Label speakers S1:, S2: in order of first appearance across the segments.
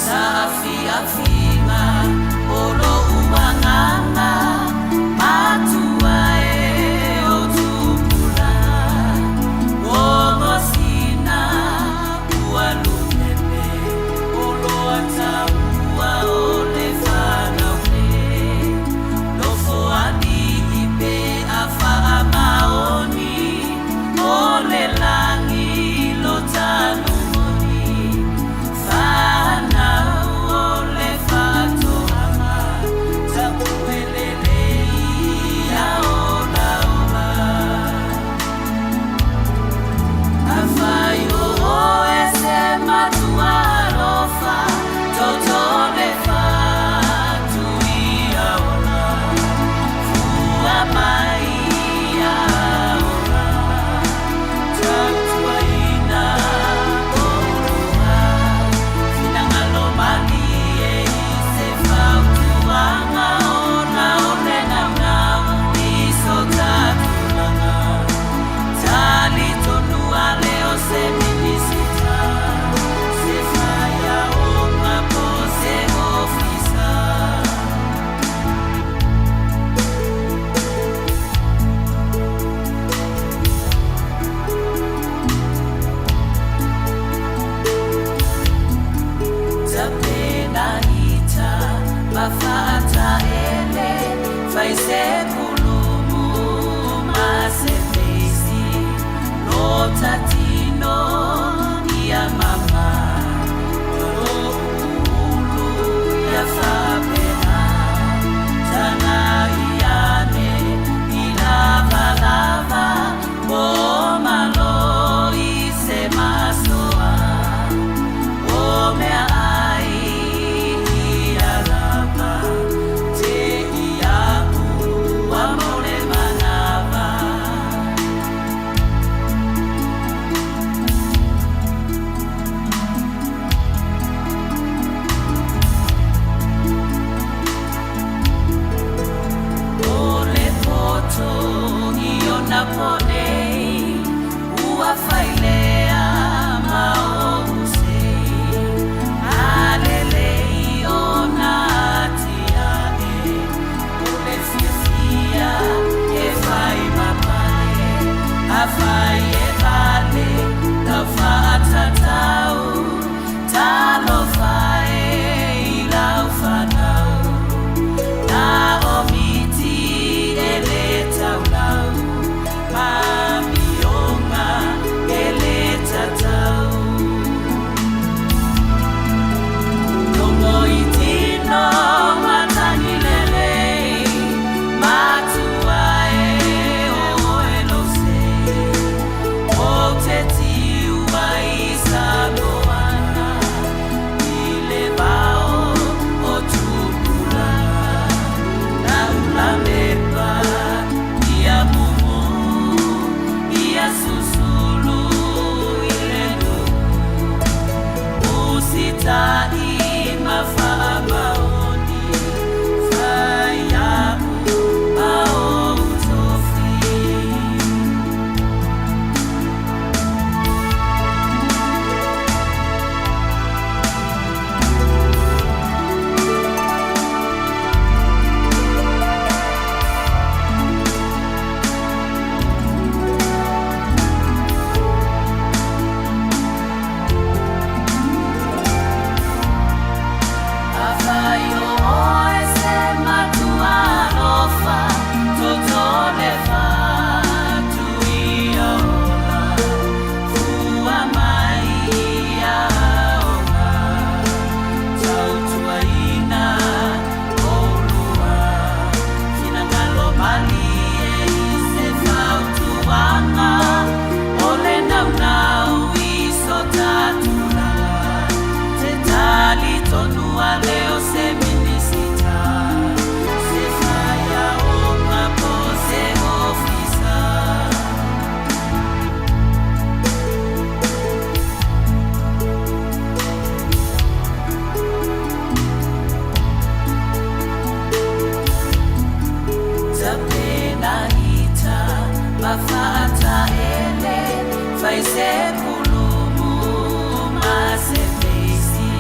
S1: Saafiafiga o lou agaga matua e o tupulaga Gogosina ua lupepe o loa taua o le fanau nei Nofoalii pe a faamaoni o le lagi lo tanumoni Fanau o le faatoaga Tapuelelei ia olaola Afai o oe se matua alofa Toto le fatu ia ola Fua mai ia ola Tautuaina oulua Finagalo malie i se fautuaga Ona o le naunau i so ta tulaga Talitonu ale o se Minisita Se faiaoga po o se ofisa. Tapenaita ma faataele, fai se pulumu ma se feisi, lota tino ia mama, ulu ia faapena, tagai ane i lavalava, po malo i se masoa. O mea ai ia lava, te iaʻu ua mau le manawa. O le poto i ona po nei, ua failea ma ou sei. A lelei ona atiae, o le fiafia e fai ma pale, afai e vale lau faatatau, talofa e i lau fanau. Na o miti e le taulau, ma amioga e le tatau. Logo i tino matagi lelei, matua e o oe lou sei. Ou te tiu ai i Samoana, i le vao o tupulaga. Laulamepa ia mumu, ia susulu i le nuu. Usitai ma faamaoni, fai iaʻu ma ou tofi. Afai o oe se matua alofa, toto le fatu ia ola, fua mai ia ola, tautuaina oulua, finagalo malie i se fautuaga, o le naunau i so ta tulaga, te talitonu ale o se Minisita, se faiaoga po o se ofisa. Tapenaita ma faataele, fai se pulumu ma se feisi.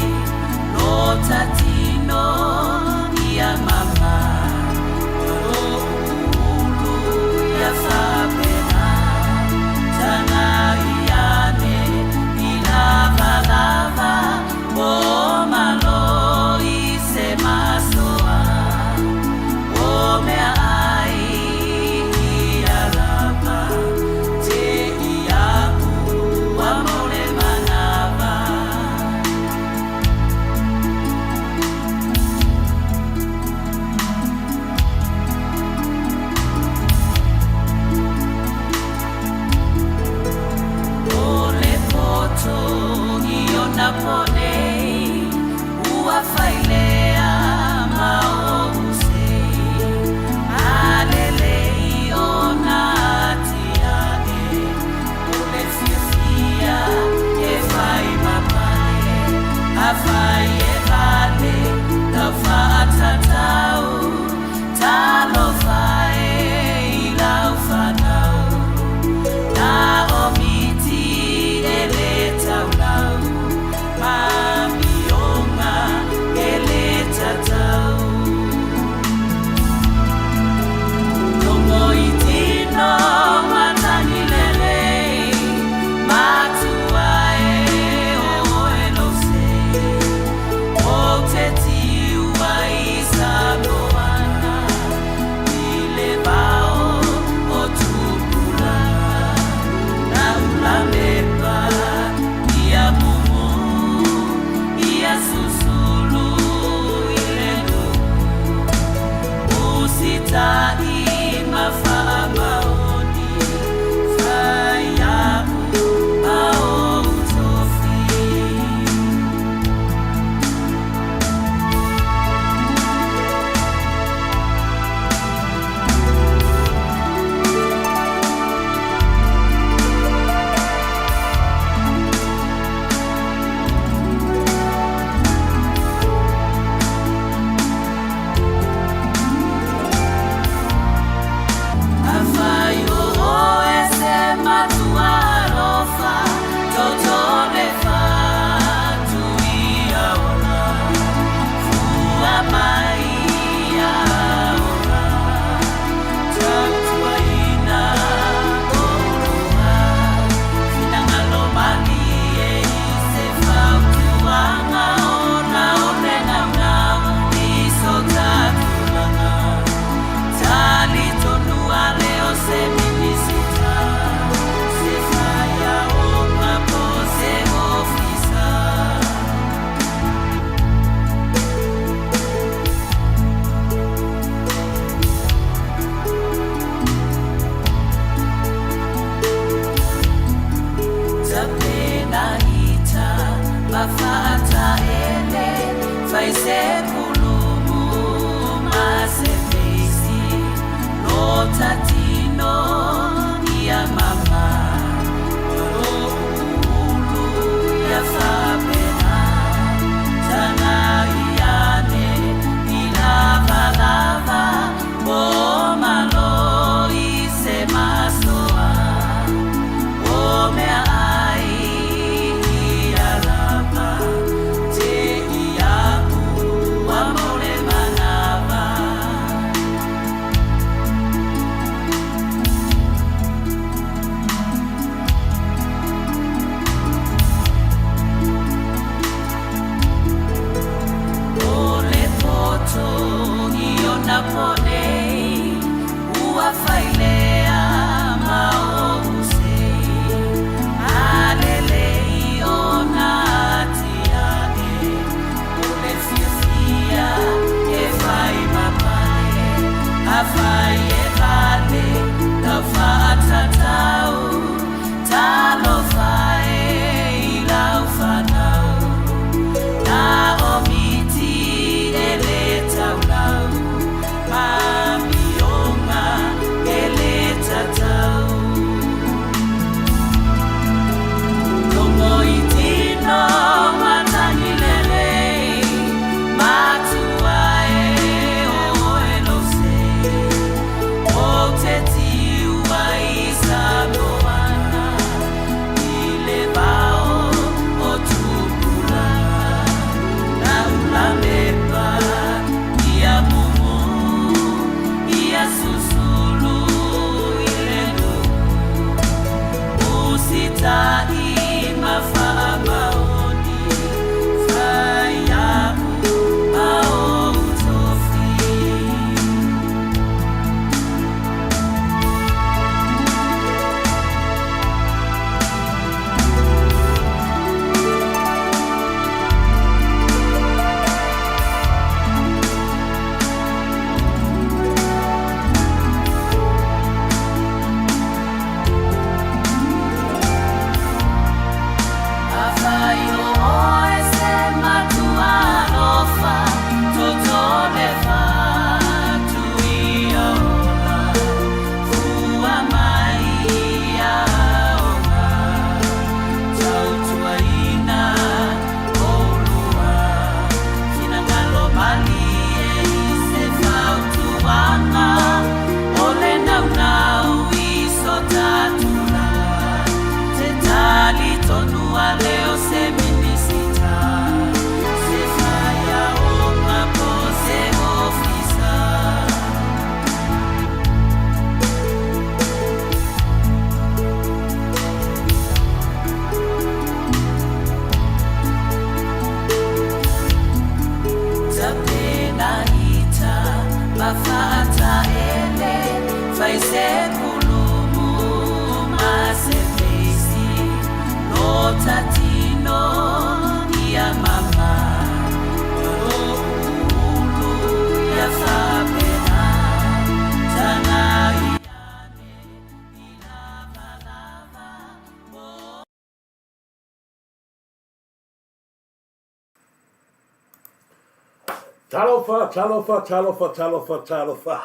S2: Talofa, talofa, talofa, talofa, talofa.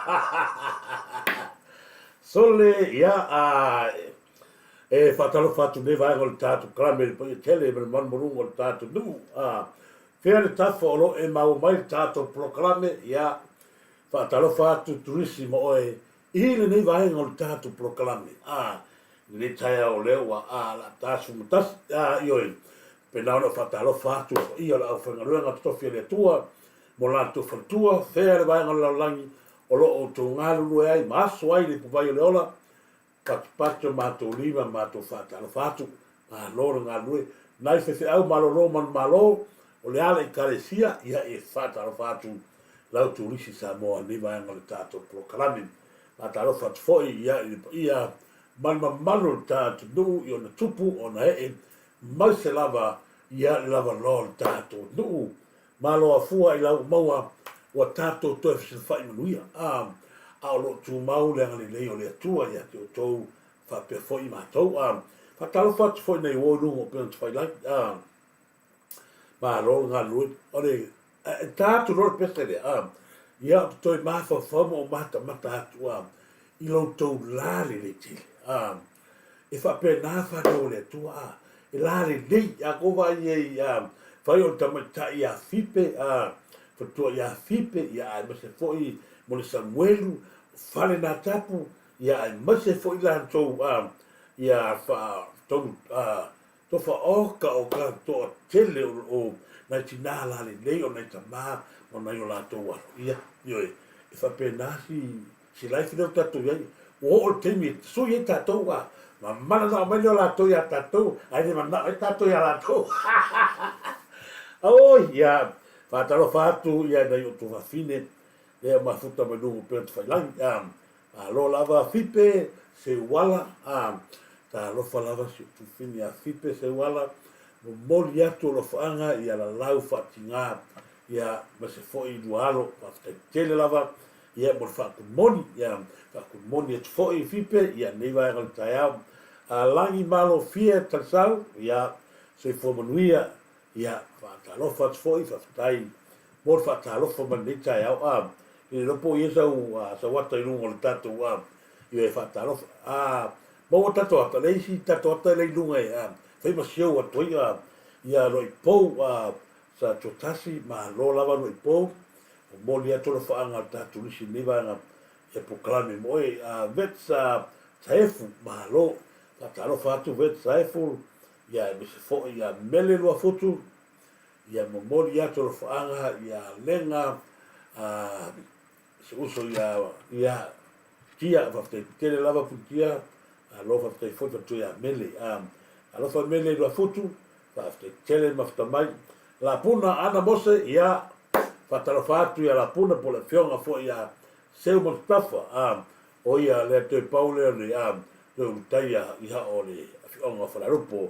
S2: Sole, ia, a, e faatalofa atu nei vaega o le tatou kalame le paia tele ma le malumaluga o le tatou nuu. A, fea le tafa o lo e maua mai le tatou polokalame, ia, faatalofa atu Turisi ma oe i lenei vaega o le tatou polokalame. A, lenei taeao o lea ua, a, la ta 11, a, ioe, Pēlā ona ou faatalofa atu i le paia o le aufaigaluega totofi a le Atua mo latou faletua, fea le vaega o le lalolagi o lo o outou galulue ai ma aso ai le ipuvai o le ola, patupatu o matou lima ma matou faatalofa atu. Malo le galulue. Nai faifeau malolo manumalo o le ala Ekalesia, ia e faatalofa atu lau turisi Samoa i lenei vaega o le tatou polokalame. Faatalofa atu foi ia i le paia ma le mamalu o le tatou nuu i ona tupu, ona ee, Mai se lava ia le lava loa o le tatou nuu. Malo afua i lau maua ua tatou toe fesilafai manuia. A, a o lo o tumau le agalelei o le Atua ia te outou faapea foi i matou. A, faatalofa atu foi nei uo i luga o upega tafailagi. A, malo le galulue. O le, e ta atu loa le pese lea, a, ia ou te toe mafaufau ma ou matamata atu, a, i lo outou lalelei tele. A, E faapena fanau a le Atua, a, e lalelei, a kou vaai i ai, a, fai o le tamaitai ia Fipe, a, faletua ia Fipe, ia aemaise foi mo le Samuelu, fale na tapu, ia aemaise foi latou, a, ia fa, tolu, a, tofa oka o ka toatele o, o nai tinā lalelei o nai tamā ma nai o latou alo. Ia, ioe, e faapena si Si life lea ua tatou i ai, ua oo le taimi e sui ai tatou a ma mananao mai lea o latou iā tatou ae le mananao ai tatou iā latou. Oi, ia, faatalofa atu ia nai o outou fafine lea ua mafuta mai luga o upega tafailagi. A, malo lava Fipe Seuala, a, talofa lava si ou tufine ia Fipe Seuala, momoli atu alofaaga ia lalau faatigā ia ma se foi lua alo, faafetai tele lava Ia mo le faakumoni, ia faakumoni atu foi Fipe, ia nei vaega o le taeao. A lagi malofie Talisau, ia soifua manuia, ia faatalofa atu foi, faafetai mo le faatalofa mai lenei taeao. A, e le iloa po o i ai sau, sau ata i luga o le tatou, a, ia e faatalofa. A, maua tatou ata, le isi tatou ata lea i luga e, a, fai ma siou atu ai, a, ia Loipou, a, sa Tuatasi, malo lava Loipou, Momoli atu alofaaga a le tatou lisi i lenei vaega ia polokalame mo oe a Vets a Saefu malo faatalofa atu Vets Saefu ia aemaise foi ia Mele Luafutu ia momoli atu alofaaga ia Lega a si uso ia ia Tia faafetai tele lava Punitia malo faafetai foi faletua ia Mele a alofa Mele Luafutu Faafetai tele mafuta mai. Lapuna Ana Mose, ia, faatalofa atu ia Lapuna po o le afioga foi ia Seu Mustapha, a, o ia lea toe pau lea o le, a, toe ulutaia i ha o le afioga o Falealupo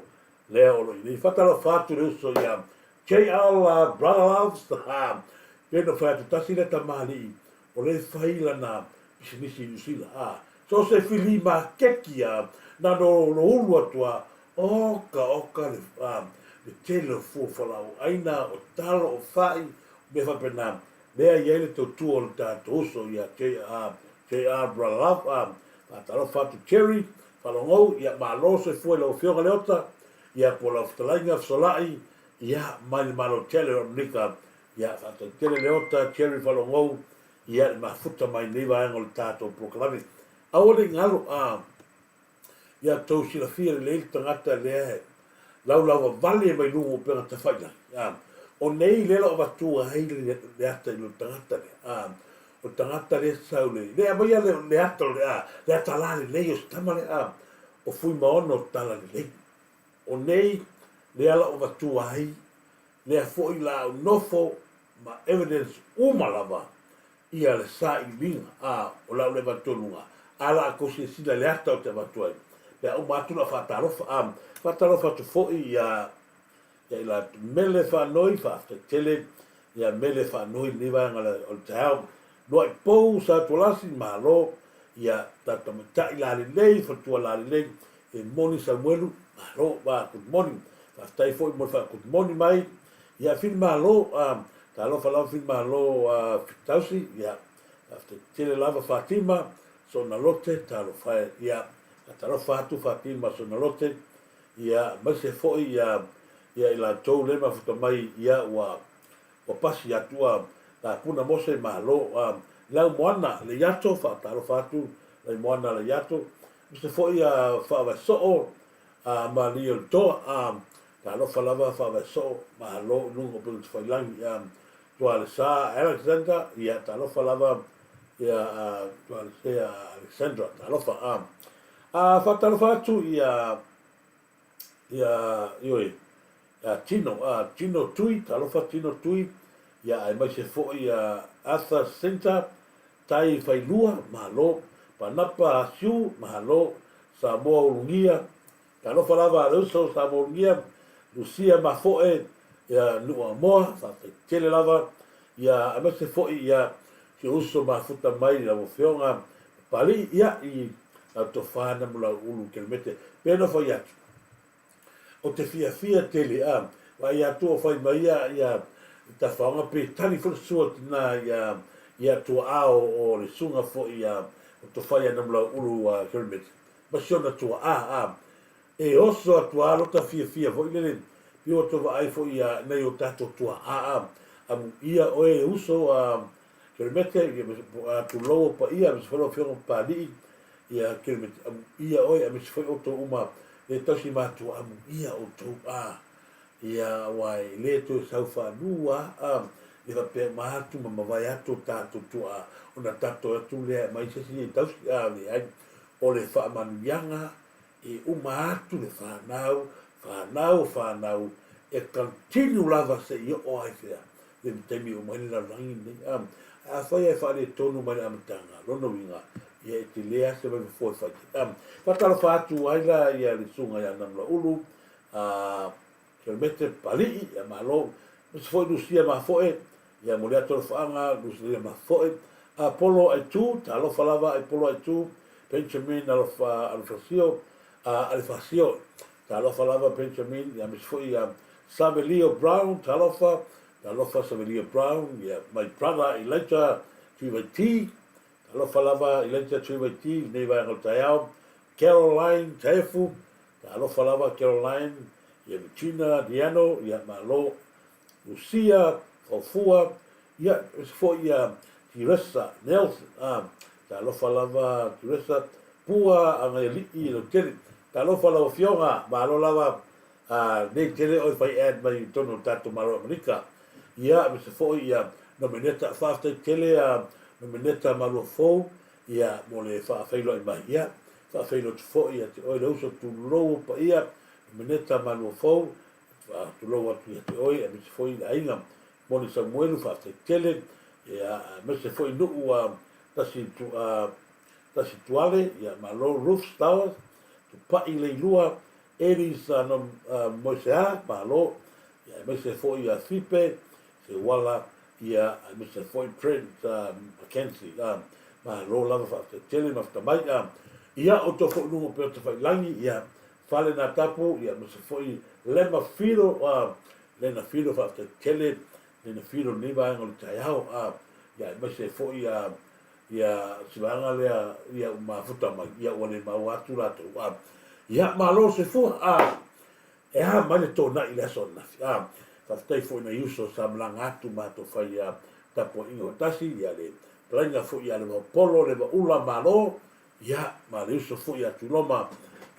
S2: lea o lo i nei. Faatalofa atu le uso ia JL Brother Loves, a, pei ona fai atu tasi lea tamalii o lea e fai lana pisinisi i Niu Sila, a, so o se fili maketi, a, na no lo ulu atu a, Oka, oka le, a, le tele o fua fualaau aina, o talo, o fa'i, o mea faapena. Lea e i ai le tautua o le tatou uso ia JR, JR Brother Love, a, faatalofa atu Jerry, Faalogou, ia malo soifua i lau Afioga Leota, ia po o lau fetalaiga Fesolai, ia, mai le Malo tele o Amerika, ia, faafetai tele Leota, Jerry Faalogou, ia, le mafuta mai lenei vaega o le tatou polokalame. Aua ne i galo, a, Ia tou silafia lelei le tagata lea e laulauavale mai luga o upega tafailagi, a, o nei lea la o avatua ai le ata i le tagata lea, a, o le tagata lea sau le, le aumaia le, le ata o le, a, le ata lalelei o se tama lea, a, o Fuimaono Talalelei. O nei lea la o avatua ai lea foi la au nofo ma evidence uma lava ia le sailiiliga, a, o le a ou le avatu ai luga, a la a tou silasila i le ata ou te avatu ai, pe a uma atu la faatalofa, a, faatalofa atu foi ia, ia i la Mele Faanoi, faafetai tele ia Mele Faanoi i lenei vaega o le taeao. Lua'i pou Sa Tualasi, malo, ia ta tamaitai lalelei, faletua lalelei, e moni Samuelu, malo, ma good morning. Faafetai foi mo le faa good morning mai, ia Fili Malo, a, Talofa lava Finimalo Fitausi, ia, faafetai tele lava Fatima Sonalote, talofa e, ia, faatalofa atu Fatima Sonalote, ia, aemaise foi ia, ia i latou le mafuta mai, ia, ua, ua pasi atu a Lapuna Mose, malo, a Laumoana Leiato, faatalofa atu Laimoana Leiato, aemaise foi a Faavaesoo a Malia o le Toa, a Talofa lava Faavaesoo, malo i luga o Upegatafailagi, a Tualesa Alexander, ia talofa lava ia Tualesea Alexandra, talofa a. A faatalofa atu ia ia ioe ia Tino, a Tino Tui, talofa Tino Tui, ia aemaise foi ia Arthur Center, Tai Failua, malo, Panapa Asiu, malo, Samoa Ulugia, Talofa lava le uso sa molugia Lucia Mafoe ia Nuuamoa, faafetai tele lava ia aemaise foi ia si ou uso mafuta mai lau afioga Papalii ia i lau tofa Namulauulu Kelemete. Pe na fai atu o te fiafia tele a vaai atu o fai mai ia ia tafaoga pe tali foi le sua tina ia ia tuaa o le susuga foi ia o tofa ia Namulauulu Kelemete ma si ona tuaa a e oso atu a lota fiafia foi lele pei ua tou vaai foi ia nai o tatou tuaa a amuia oe e uso a Kelemete ia tulou o paia aemaise foi lau afioga Papalii ia Kelemete amuia oe aemaise foi outou uma le tausi matua amuia outou a ia aua e le toe sau faalua a le faapea uma atu ma mavae atu o tatou tuaa ona tatou atu lea e aumai se isi e tausi a leai O le faamanuiaga e uma atu le fanau, fanau o fanau, e continue lava seia oo ai fea le taimi e uma ai le lalolagi lenei. A, afai e faaletonu mai le amataga, lona uiga, ia e tele lava se vaifofo e fai ai. A, faatalofa atu ai la ia le susuga ia Namulaulu, a, Kelemete Papalii, ia malo. Aemaise foi Lusia Mafoe, ia momoli atu alofaaga, Lusia Mafoe, Apolo Aitu, talofa lava Apolo Aitu, Benjamin Alofa, Alofasio, Alefasio, talofa lava Benjamin, ia aemaise foi ia Savelio Brown, talofa, talofa Savelio Brown, ia my brother Elijah Tuivaiti, talofa lava Elijah Tuivaiti, lenei vaega o le taeao, Caroline Taefu, Talofa lava Caroline, ia Regina, Diano, ia malo, Lucia, Faufua, ia aemaise foi ia Teresa Nelson, a, talofa lava Teresa, Pua Agaialii Lautele, talofa lau afioga, malo lava, a, nei tele oe fai add mai i totonu o le tatou Malo o Amerika, ia aemaise foi ia Nomeneta, faafetai tele a Nomeneta Maluafou, ia mo le faafeiloai mai, ia Faafeiloai atu foi ia te oe le uso tulou o paia, Meneta Maluafou, faatulou atu ia te oe aemaise foi le aiga Moni Samuelu, faafetai tele, ia aemaise foi nuu a Tasi Tasi Tuale, ia malo Ruth Stowers, Tupai Leilua, Elis Moisea, malo, ia aemaise foi ia Fipe Seuala, Ia, aemaise foi Trent McKenzie, a, malo lava faafetai tele ma fata mai, a, ia, outou foi luga o pea tafailagi, ia, fale na tapu, ia, aemaise foi Lema Filo, a, Lena Filo, faafetai tele, Lena Filo lenei vaega o le taeao, a, ia, aemaise foi, a, ia, si vaega lea, ia, ua mafuta mai, ia, ua le maua atu latou, a, ia, malo se fua, a, E a mai le tōnaʻi i le aso ananafi? A, faafetai foi nai uso sa malaga atu matou fai ia tapuaiga hoatasi, ia le talaiga foi ia Levaopolo, Levaula, Malo, ia, ma le uso foi ia Tuiloma,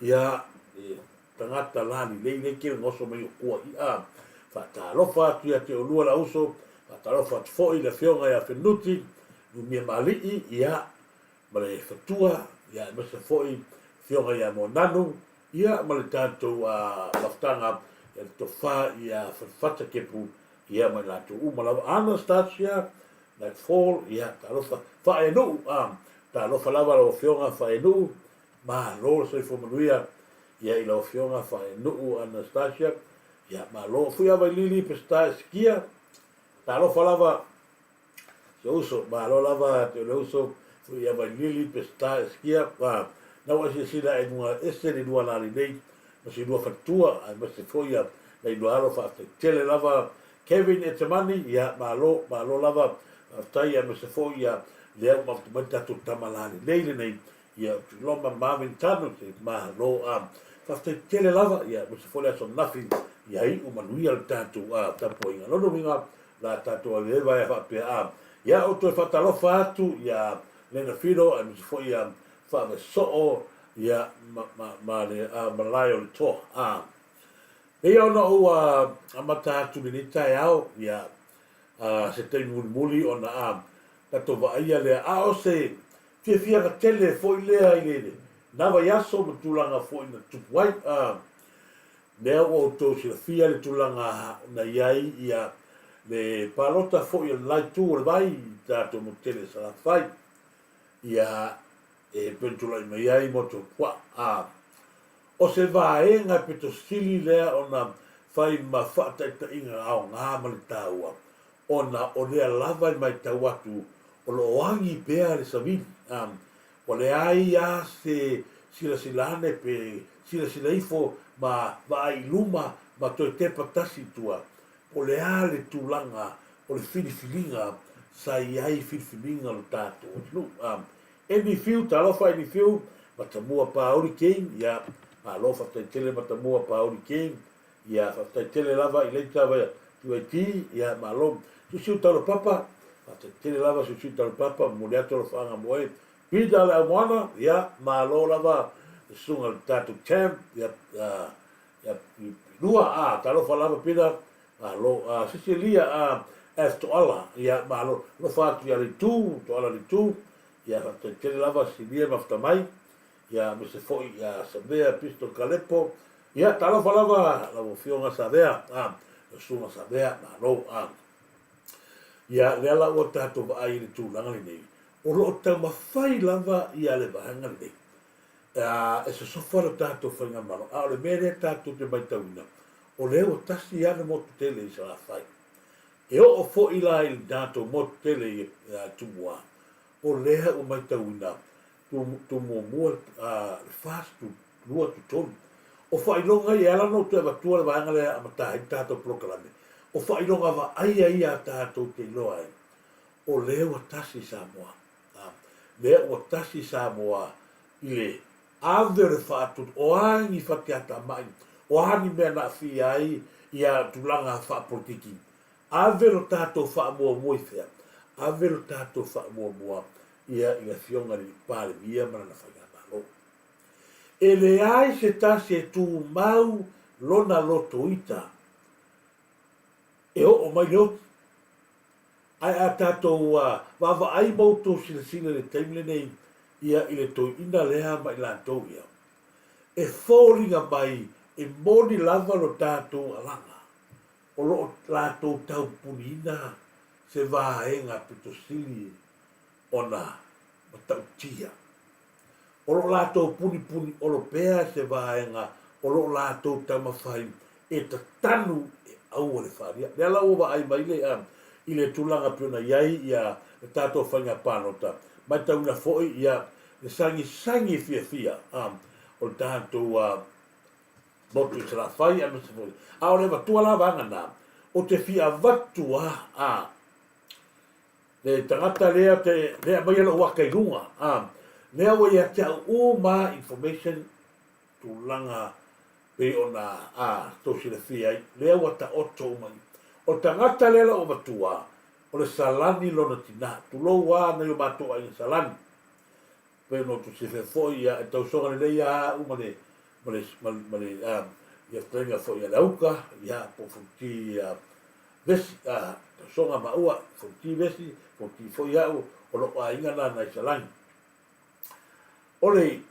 S2: ia, le tagata la lelei lea kele na oso mai o kua i a. Faatalofa atu ia te olua la uso, faatalofa atu foi i le afioga ia Fenuti, Numia Mali'i, ia, ma le fatua, ia, aemaise foi afioga ia Moananu, Ia ma le tatou mafutaga ia le tofa ia Fatafata Kepu ia ma i latou uma lava Anastasia Nightfall ia talofa Faenuu a talofa lava lau afioga Faenuu malo le soifua manuia ia i lau afioga Faenuu Anastasia ia malo Fuiavailili Peseta Esikia talofa lava Si ou uso, malo lava te le uso, fui ia Vailili, Peseta, Esikia, a, na ua silasila e luga ese le lua lali nei, ma si lua faletua, aemaise foi ia nai lua alo faafetai tele lava Kevin Etemani, ia, malo, malo lava, faafetai aemaise foi ia lea ua mafuta mai le tatou tama lalelei lenei, ia Tuiloma Marvin Tano, se malo, a, faafetai tele lava, ia aemaise foi le aso ananafi, ia iu manuia le tatou a, tapuaiga. Lona uiga, la tatou aveeva ai a faapea, a, ia ou toe faatalofa atu ia Lena Filo aemaise foi ia Faavesoo, ia, ma, ma, ma le a, malae o le toa, a. Pei ona ou amata atu i lenei taeao, ia, a, se taimi mulimuli ona a, tatou vaaia lea, a o se fiafiaga tele foi lea i le na vaiaso ma tulaga foi na tupu ai. A, lea ua outou silafia le tulaga na i ai, ia, le palota foi a le la itu o le vai i tatou motu tele i Salafai, ia, e pei ona tulai mai ai motu puaa. A, O se vaega pito sili lea ona fai ma faataitaiga aoga ma le taua, ona o lea lava e matau atu o lo o agi pea le savili. Ua leai a se silasila ane pe silasila ifo ma vaai i luma ma toe tepa tasi i tua, po o le a le tulaga o le filifiliga sa i ai filifiliga o le tatou atunuu. Andy Few, talofa Andy Few, Matamua Pāuli King, ia, malo faafetai tele Matamua Pāuli King, ia, faafetai tele lava i Leita Vaia TYT, ia, malo. Siusiu Taulapapa, faafetai tele lava Siusiu Taulapapa, momoli atu alofaaga mo oe. Peter Le Aumoana, ia, malo lava le susuga i le tatou champ, ia, ia, lua, a, talofa lava Peter, malo. Cecilia, a, F Toala, ia, malo. Alofa atu ia Leitu, Toala Leitu, Ia faafetai tele lava Silia mafuta mai, ia aemaise foi ia Savea Pistol Kalepo. Ia talofa lava lau afioga Savea, a, lau susuga Savea, malo, a. Ia lea la ua tatou vaai i le tulaga lenei, o lo o taumafai lava ia le vaega lenei, a, e sosofa le tatou faigamalo, a o le mea lea tatou te maitauina, o lea ua tasi lava le motu tele i Salafai. E oo foi la i le tatou motu tele i Tumua, o lea ua maitauina tu muamua le 42 tu tolu. O faailoga ia, e ala ona ou toe avatua le vaega lea e amata ai le tatou polokalame, o faailoga vaaia ia a tatou te iloa ai, o lea ua tasi Samoa. Lea ua tasi Samoa i le ave o le faatutu, o a ni fatiatamai, o a ni mea na aafia ai ia tulaga faapolitiki, ave lo tatou faamuamua i fea? Ave lo tatou faamuamua ia i le Afioga i le Palemia ma lana Faigamalo. E leai se tasi e tumau lona lotoita e oo mai le oti. Ae a tatou vaavaai ma outou silasila i le taimi lenei ia i le toeaina lea ma i latou ia, e foliga mai e moni lava lo tatou alaga o lo o latou taupuniina se vaega pito sili ona matautia. O lo o latou punipuni olo pea se vaega o lo o latou taumafai e tatanu e aua le faaalia. Lea la ua vaai mai le i le tulaga pei ona i ai ia le tatou faiga palota, matauina foi ia le sagisagi fiafia o le tatou motu i Salafai aemaise foi. A o le avatua la vaega na, ou te fia avatu a Le tagata lea te lea aumaia lou aka i luga a lea ua ia te au uma information tulaga pei ona a tou silafia ai lea ua taoto uma i o le tagata lea la ua matua o le Salani lona tina tulou a nai o matou aiga Salani pei ona outou silafia foi ia e tausoga lelei a au ma le ma le ma le a ia fetalaiga foi a Leauka ia po o Fonoti ia Vesi, a, tausoga maua, Fonoti Vesi, Fonoti foi au, o lou aiga na nai Salani. O le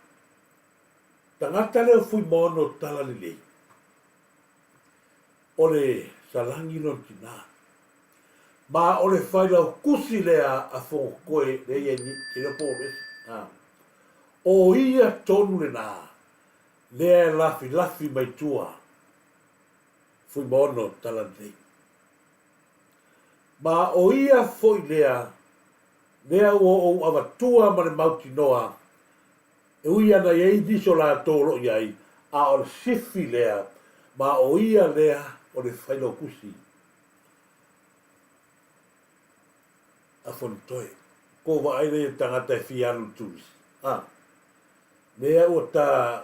S2: tagata lea o Fuimaono Talalelei, o le Salani lona tina. Ma o le failautusi lea a Fonotoe lea i ai nei, ke iloa po o vesi. A, o ia tonu lena lea e lafilafi mai tua Fuimaono Talalelei. Ma o ia foi lea, lea ua ou avatua ma le mautinoa, e ui ana i ai nisi o latou o lo o i ai, a o le sifi lea, ma o ia lea o le Failautusi. a Fonotoe. Ko vaai lea i le tagata e fia alu i le turisi. A. Lea ua ta,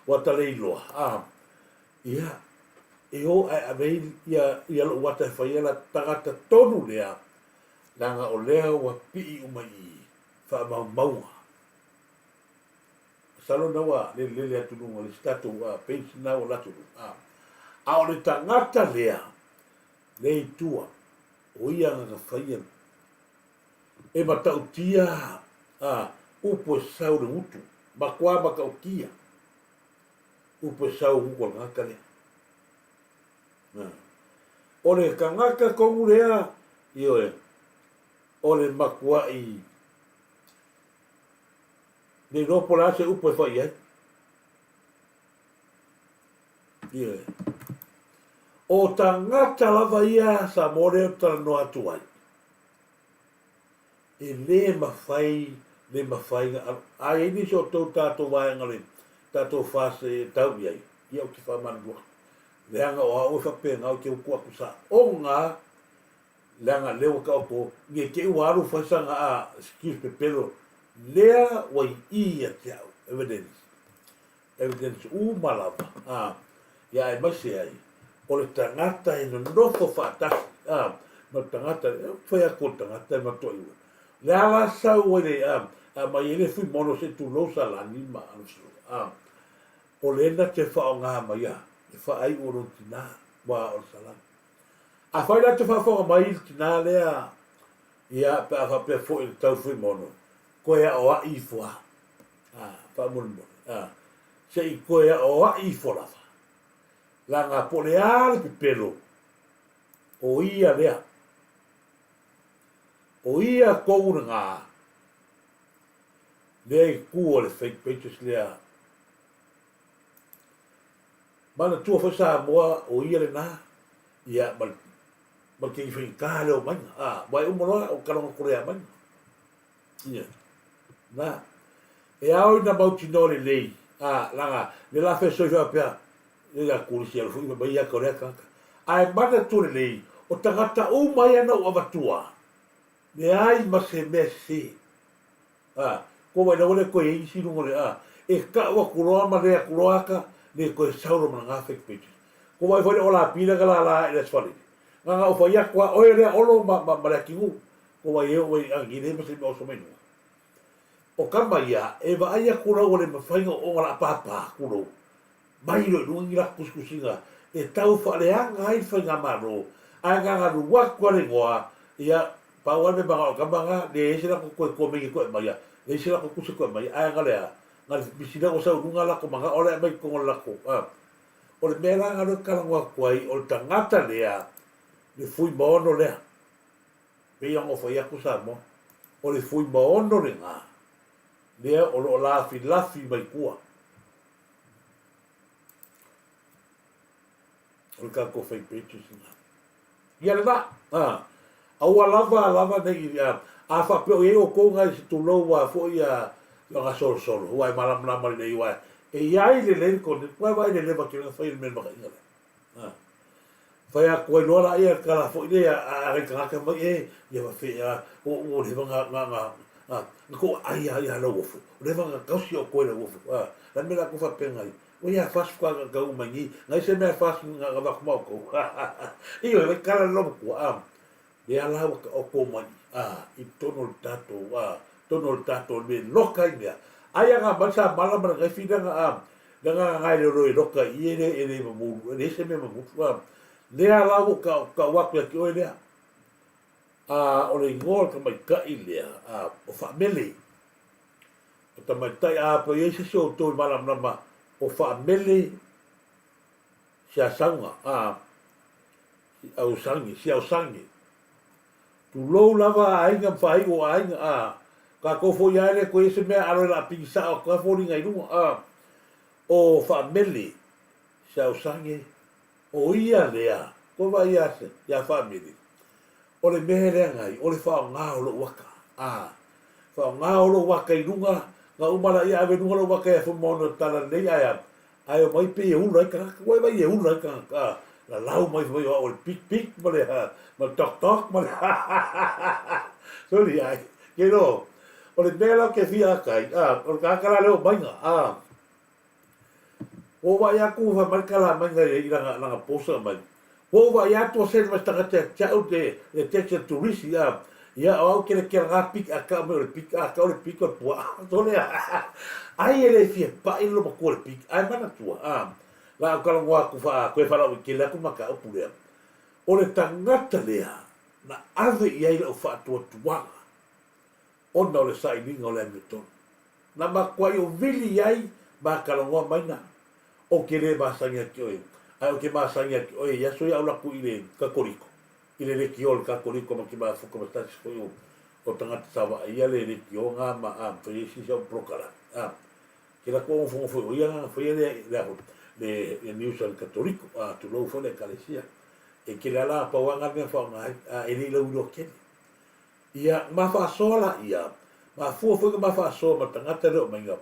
S2: ua ta le iloa. A. Ia, e o ae ave ai ia, ia lou ata e fai ai la tagata tonu lea, leaga o lea ua pii uma i faamaumauga. Masalo na ua lelelele atu luga o le isi tatou page na ua latou luga. A o le tagata lea, lea i tua, o ia na faia e matautia a upu e sau le gutu, matua matautia upu e sau gutu o le tagata lea. O le tagata tonu lea, ioe, o le matuai Le iloa po o le a se upu e fai i ai. Ioe. O tagata lava ia Samoa lea ou te talanoa atu ai, e le mafai, le mafai na alo. A i ai nisi o outou tatou vaega o le tatou FAST e tau i ai, ia ou te faamalulu atu. Leaga o au e faapena ou te utu atu saoga Leaga lea ua taoto ne te i ua alu fai sana a excuse pepelo lea ua i i ia te au evidence evidence uma lava a ia aemaise ai o le tagata e nonofo faatasi a ma le tagata e fai atu o le tagata e matuai ua le a la sau ai le a aumai ai le fuimono se tulou salani ma a o le na te faaaoga mai a e faaiu o lona tina ua o le salani. Afai la te faafofoga mai le tina lea, ia, pe a faapea foi i le tau Fuimono, koe aoai ifo a. A, faamolemole, a, se i koe aoai ifo lava. Leaga po o le a le pepelo, o ia lea. O ia tou lena, lea i tua o le fake pages lea. Manatua foi Samoa o ia lena, ia, ma le, ma le keiki faigata lea o Maiga. A, ua e uma loa o kaloga kolea Maiga. Ia, na. E ao ina mautinoa lelei, a, laga, le la fesoi faapea, ia kulisi alu foi mai ia ka o lea tagata. Ae manatua lelei, o tagata uma ia na ou avatua, leai ma se mea sese. A, ko wai rawa le koe i isi lunga le a, e kau aku loa ma le aku loa aka, le koe sau loa ma nga fake pages. Ko wai foi le ola pila ka la la i le asfalili. Nga nga ofa ia kua oe lea olo ma, ma, ma le akingu. Ko wai e o wai angi le ma se me oso mai nunga. O kama ia, e vaai aku lau o le mawhainga o onga la papa aku lou. Mai loa i luga ni lako kusikusiga e tau faaleaga ai le faigamalo, ae gagalu atu a le igoa, ia, pau a le mea manao kama nga, leai se lako toe komeni koe maia, leai se lako kusi koe maia, ae nga le a, nga le misi lea ua sau i luga lako manao lea aumai i totonu o le lako, a. O le mea la nga loa e talanoa atu ai, o le tagata lea, le Fuimaono lea, pei ona fai atu Samoa, o le Fuimaono lena, lea o lo o lafilafi mai tua. O le tatou fai pages lena. Ia lena, a, aua lava lava nei, a, a faapea o i ai outou nai se tulou a foi a nga solosolo, ua e malamalama lelei ua e i ai lelei le kone, ua e vaai le leva tele na fai le mea makaina lea. A, fai atu ai loa la ia tala foi lea a nai tagata mai e ia fa fe a o o le nga nga nga nga nga ko ai a ia lau ofu o le nga kausi o koe lau ofu a la me la ko fa penga i o ia fas kwa nga kau mai ni ngai se mea fas nga nga va kuma ko i o le kala lo ko a lea la ua taoto mai a i totonu o le tatou a totonu o le tatou le loka i mea aia nga mai sa mala ma le ngai filiga a le nga ngai le loi loka i e le e le mamulu e le se mea mamulu a lea la ua ka ka ua ku ki oe lea a o le ingoa o le tamaitai lea a o Faamele o tamaitai a pa i ai se si outou i malamalama o Faamele Siasauga a Siausangi, Siausangi. Tulou lava a aiga ma faaiu o aiga, a. Kakou foi ae le koe se mea alo e la pigi sao atu a foliga i luga, a. O Faamele, Siausangi, o ia lea, koe vaai ia, ia Faamele, o le mea e leaga ai, o le faaaoga o lou aka, a. Faaaoga o lou aka i luga, na uma laia ave i luga lou aka ia Fuimaono e tala lelei ae a, Ae omai pei e ula ai tagata. Ua e vaai e ula ai tagata. A, lalau mai fai mai o au o le pik pik ma le, ma le tok tok ma le Soli ai, ke no, o le mea la ke fia kai, a, o le kāka la leo mainga, a, ua ou vaai atu ua fai mai le tala mainga i lana, lana posa mai. Ua ou vaai atu ua send mai se tagata ia te au le, le text a le turisi, a, ia o au ke le ke lana pik a kau mai o le pik, a kau le pik o le puaa. Sole a, ai e le fia paʻi le lomatua le pik, ae manatua, a, la au talanoa atu faa, toe faalauaitele atu le mataupu lea. O le tagata lea na ave i ai lau faatuatuaga ona o le sailiga o le amiotonu. Na matuai ou vili i ai ma talanoa mai na, Ou te le masani ia te oe, ae ou te masani ia te oe i aso ia alu atu i le Katoliko, i le lekiō le Katoliko ma te mafuta ma se tasi foi o, o tagata sa vaaia le lekiō na ma a fai ai sisi au polokalame. A, ke latou nofonofo o ia na faia le, le a foi, le, le news a le Katoliko, a, tulou foi le Ekalesia. E tele lava la pau lava na mea faaaoga ai, a e le i lauiloa tele. Ia, ma faasoa laia, mafua foi na ma faasoa ma le tagata lea o maiga,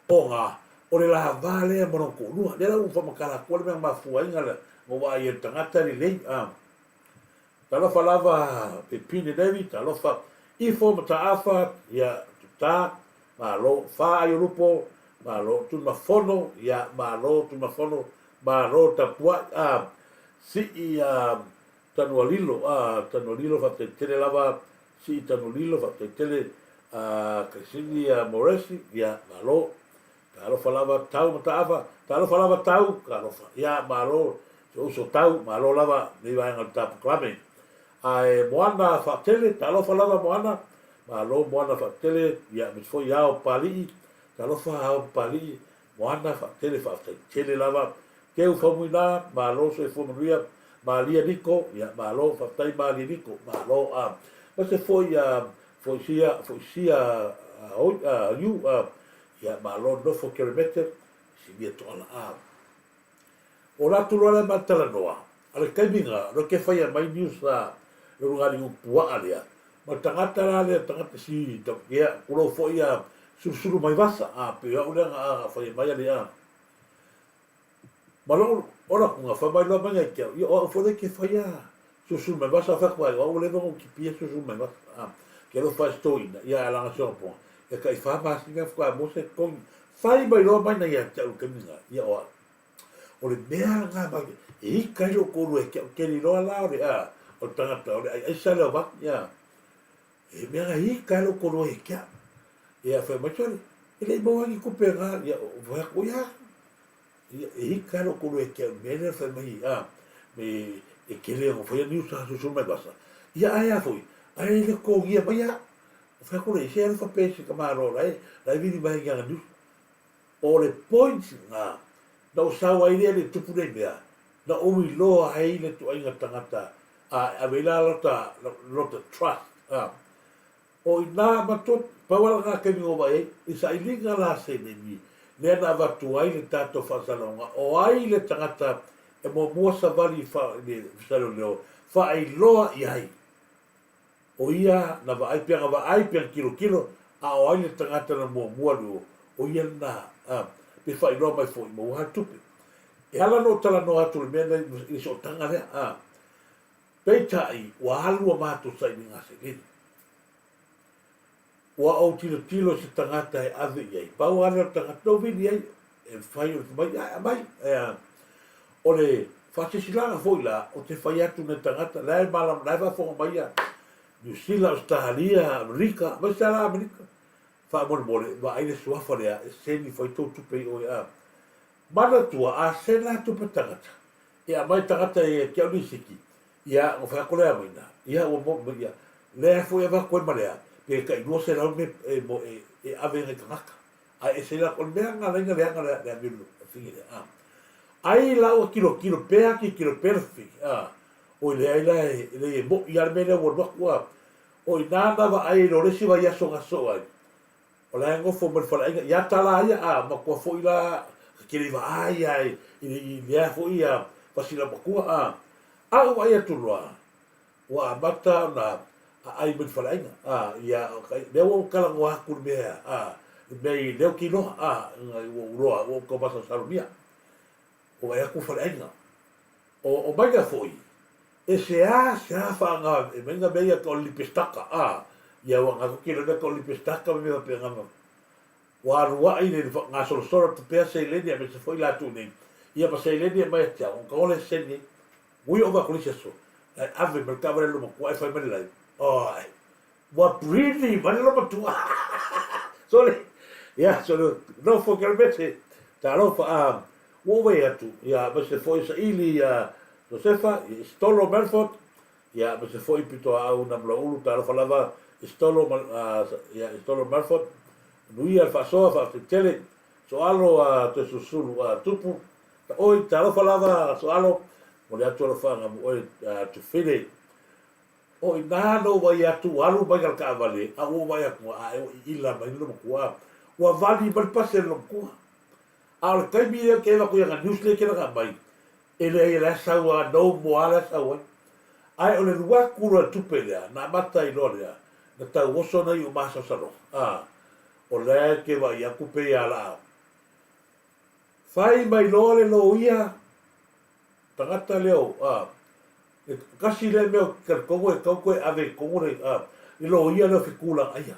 S2: ona o le lava lea ma lona toalua. Lea la ua faamatala atua le mea na mafua ai na ou vaai ai i le tagata lelei, a. Talofa lava Pepine Levi, talofa Ifo Mataafa, ia, Tuta, malo, Fa Aiolupo, malo, Tuimafono, ia, malo Tuimafono, malo Tapuai, a, Sii, a, Tanualilo, a, Tanualilo faafetai tele lava, Sii Tanualilo faafetai tele, a, Kaisini a Moresi, ia, malo. Talofa lava Tau Mataafa, talofa lava Tau, talofa, ia, malo, si ou uso Tau, malo lava nei vaega o le ta polokalame. Ae Moana Faatele, talofa lava Moana, malo Moana Faatele, ia, aemaise foi Ao Papalii, talofa Ao Papalii, Moana Faatele faafetai tele lava. Teu Faumuina, malo soifua manuia. Malia Niko, ia malo faafetai Malia Niko, malo a. Aemaise foi a Foisia, Foisia a oi a Yu a, ia malo nofo Keremete, Sinia Toala a. O latou loa lea ma talanoa, a le taimi na, loa ke faia mai news a le ulugalii puaa lea, ma le tagata la lea, tagata si, ia, tulou foi a sulusulu mai vasa, a, pei o au lea na faia mai a le a. Ma lou ola atu na fai mai loa mai ia te au, ia o au foi lea ke faia sulusulu mai vasa, fai atu ai, o au ua leva ona ou tipia sulusulu mai vasa, a, ke alofa ai se toeaina, ia ae laga si ona poga, ia tai fa masina faatoa maua se totogi, fai mai loa mai na ia te au i le taimi lena, ia o au. O le mea lena mai, e ika ai lou toalua ia te au, ke liloa la o le a, o le tagata, o le aiaisa lea o vaki, a. E mea na ika ai lou toalua ia te au. Ia, fai mai, sole, e le i maua ai ni tupe na, ia, fai atu, ia, ia, e ika ai lou toalua ia te au i le mea lea fai mai, a, me, e tele ona faia niusa susu mai vasa. Ia, ae a foi, ae le totogia mai au. Fai atu lea, se alofa pea i se tamaloa la e, la e vili mai ai ni ana niusa. O le point lena, na ou sau ai lea i le tupu nei mea, na ou iloa ai le ituaiga tagata a e ave ai la lota, lota trust, a. O i ina matua, pau lava lena taimi na ou vaai ai, i sailiga la seleni lea na avatu ai le tatou faasalalauga, o ai le tagata e muamua savali i le Ofisa Leoleo, faailoa i ai. O ia na vaai pea na vaai pea na tilotilo, a o ai le tagata na muamua alu i o, o ia lena, a, pe faailoa mai foi, maua le tupe. E ala ona ou talanoa atu i le mea lenei i le sootaga lea, a, peitai ua alu a matou sailiga seleni. Ua ou tilotilo i se tagata e ave i ai, pau lava lea o le tagata na ou vili ai, e mafai ona fai mai, ae aumai. O le faasilasilaga foi la, ou te fai atu i nai tagata, la e malamalama, la e faafofoga mai ia Niu Sila, Ausetalia, Amerika, aemaise lava la Amerika. Faamolemole, vaai le suafa lea e seni fai tou tupe i o i a. Manatua, a sena atu tupe tagata, e aumai tagata ia te au lisiti, Ia, ua fai atu lea maina, ia ua mo, ia, lea foi e avatu ai ma lea, pe tai 200 me, e, mo, e, e ave i nai tagata. Ae ese la, o le mea na laina leaga le, le amiolu le figi lea, a. Ai la ua tilotilo pea, tilotilo pea le figi, a. Oi leai la e, e leai e mo'i lava le mea lea ua alu atu, a. O i ina na vaai ai loa le isi vaiaso na sosoo ai, O la e nofo mai le faleaiga ia tala ia a matua foi la ka tele vaai a i i lea foi a fasi laumatua a a ou vaai atu loa ua amata ona aai mai le faleaiga a ia lea ua ou talanoa atu le mea a le mea i lea ou te iloa a ua ou iloa ua ou tau masalosalogia ua vaai atu faleaiga o o maiga foi e seāseā faaaoga e maiga mea ia o le lipestaka a. Ia ua ga koke lona ka oli Pesitaka ma mea faapena ma ua alu aʻi le gasolosolo atu pea seleni aemaise foi latou nei ia ma seleni e aumai ia te au ona tago lea seseni ai ui ova atu le isi aso ae ave mai le taavale a le loomatua ae fai mai le live ae ua prini mai le loomatua sole ia sole nofo ke mese talofa a ua ou vaai atu ia aemaise foi saili ia Josefa ia Isitolo Melford Ia, aemaise foi pitoaau Namulaulu, talofa lava Isitolo ma, ia, Isitolo Melford, manuia le faasoa, faafetai tele, Soalo a Toesulusulu a Tupu, Taoi, talofa lava Soalo, momoli atu alofaaga mo oe Tufine. O i ina na ou vaai atu ua alu mai le taavale, a ua ou vaai atu ae ua iila mai le loomatua, ua vali mai le pasi a le loomatua. A o le taimi lea ou te avatu i ana news lea e tele ona aumai, E leai e la e sau a no more la e sau ai. Ae o le luatu loa le tupe lea, na amata ai loa lea, na tau oso nai o masaosaloga, a, o la e te vaai atu pei a la fai mai loa le loia tagata lea o, a, e kasi lea mea ou te talitonu e tatau toe ave i totonu le, a, le loia lea o Fetuulagaia.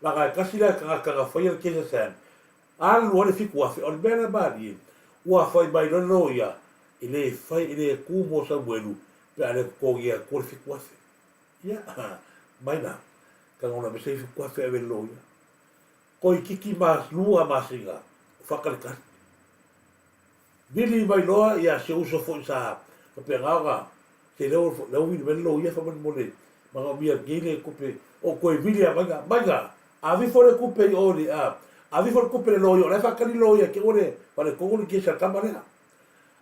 S2: Leaga e kasi lea tagata na faia le case a Sam, Alu ai le 7,000, o le mea lea malie, ua fai mai loa le loia, e le fai, e le tu mo Samuelu pe a le totogi atua le 7,000. Ia, mai la, tagona mai se 7,000 ave i le loia. Toeitiiti ma lua masina o faatalitali. Vili mai loa ia si ou uso foi sa faapena ona se leo lea ua vili mai le loia faamolemole manaomia nei le tupe o toe vili lava mai na mai na ave ifo le tupe i o i le a ave ifo le tupe i le loia o la e faatali loia te ua le faaletonu le kesi a le tama lea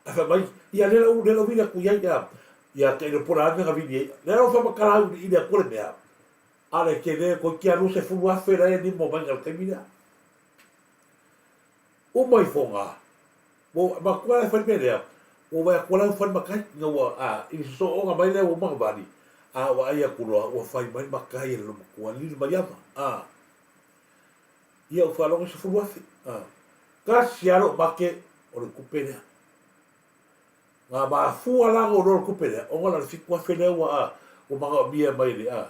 S2: ae fai mai ia lea lau lea lau vili atu i ai ia ia te iloa po o le a le mea na vili ai lea lau faamatala au i le atua le mea a le tele toeitiiti lava 20,000 la e limo mai na le taimi lea Uma ifoga, ua ou matua la e fai le mea lea, ua ou vaai atu la ua fai le matai, ina ua, a, i le sosooga mai lea ua uma ona vali, a vaai atu loa ua fai mai le matai a le loomatua, lili mai ava, a. Ia ou faalogo i 10,000, a. Tasi lava lou make o le tupe lea. Na mafua la ona ou iloa o le tupe lea, ona na o le 7,000 lea ua, a, ua manaomia mai le, a.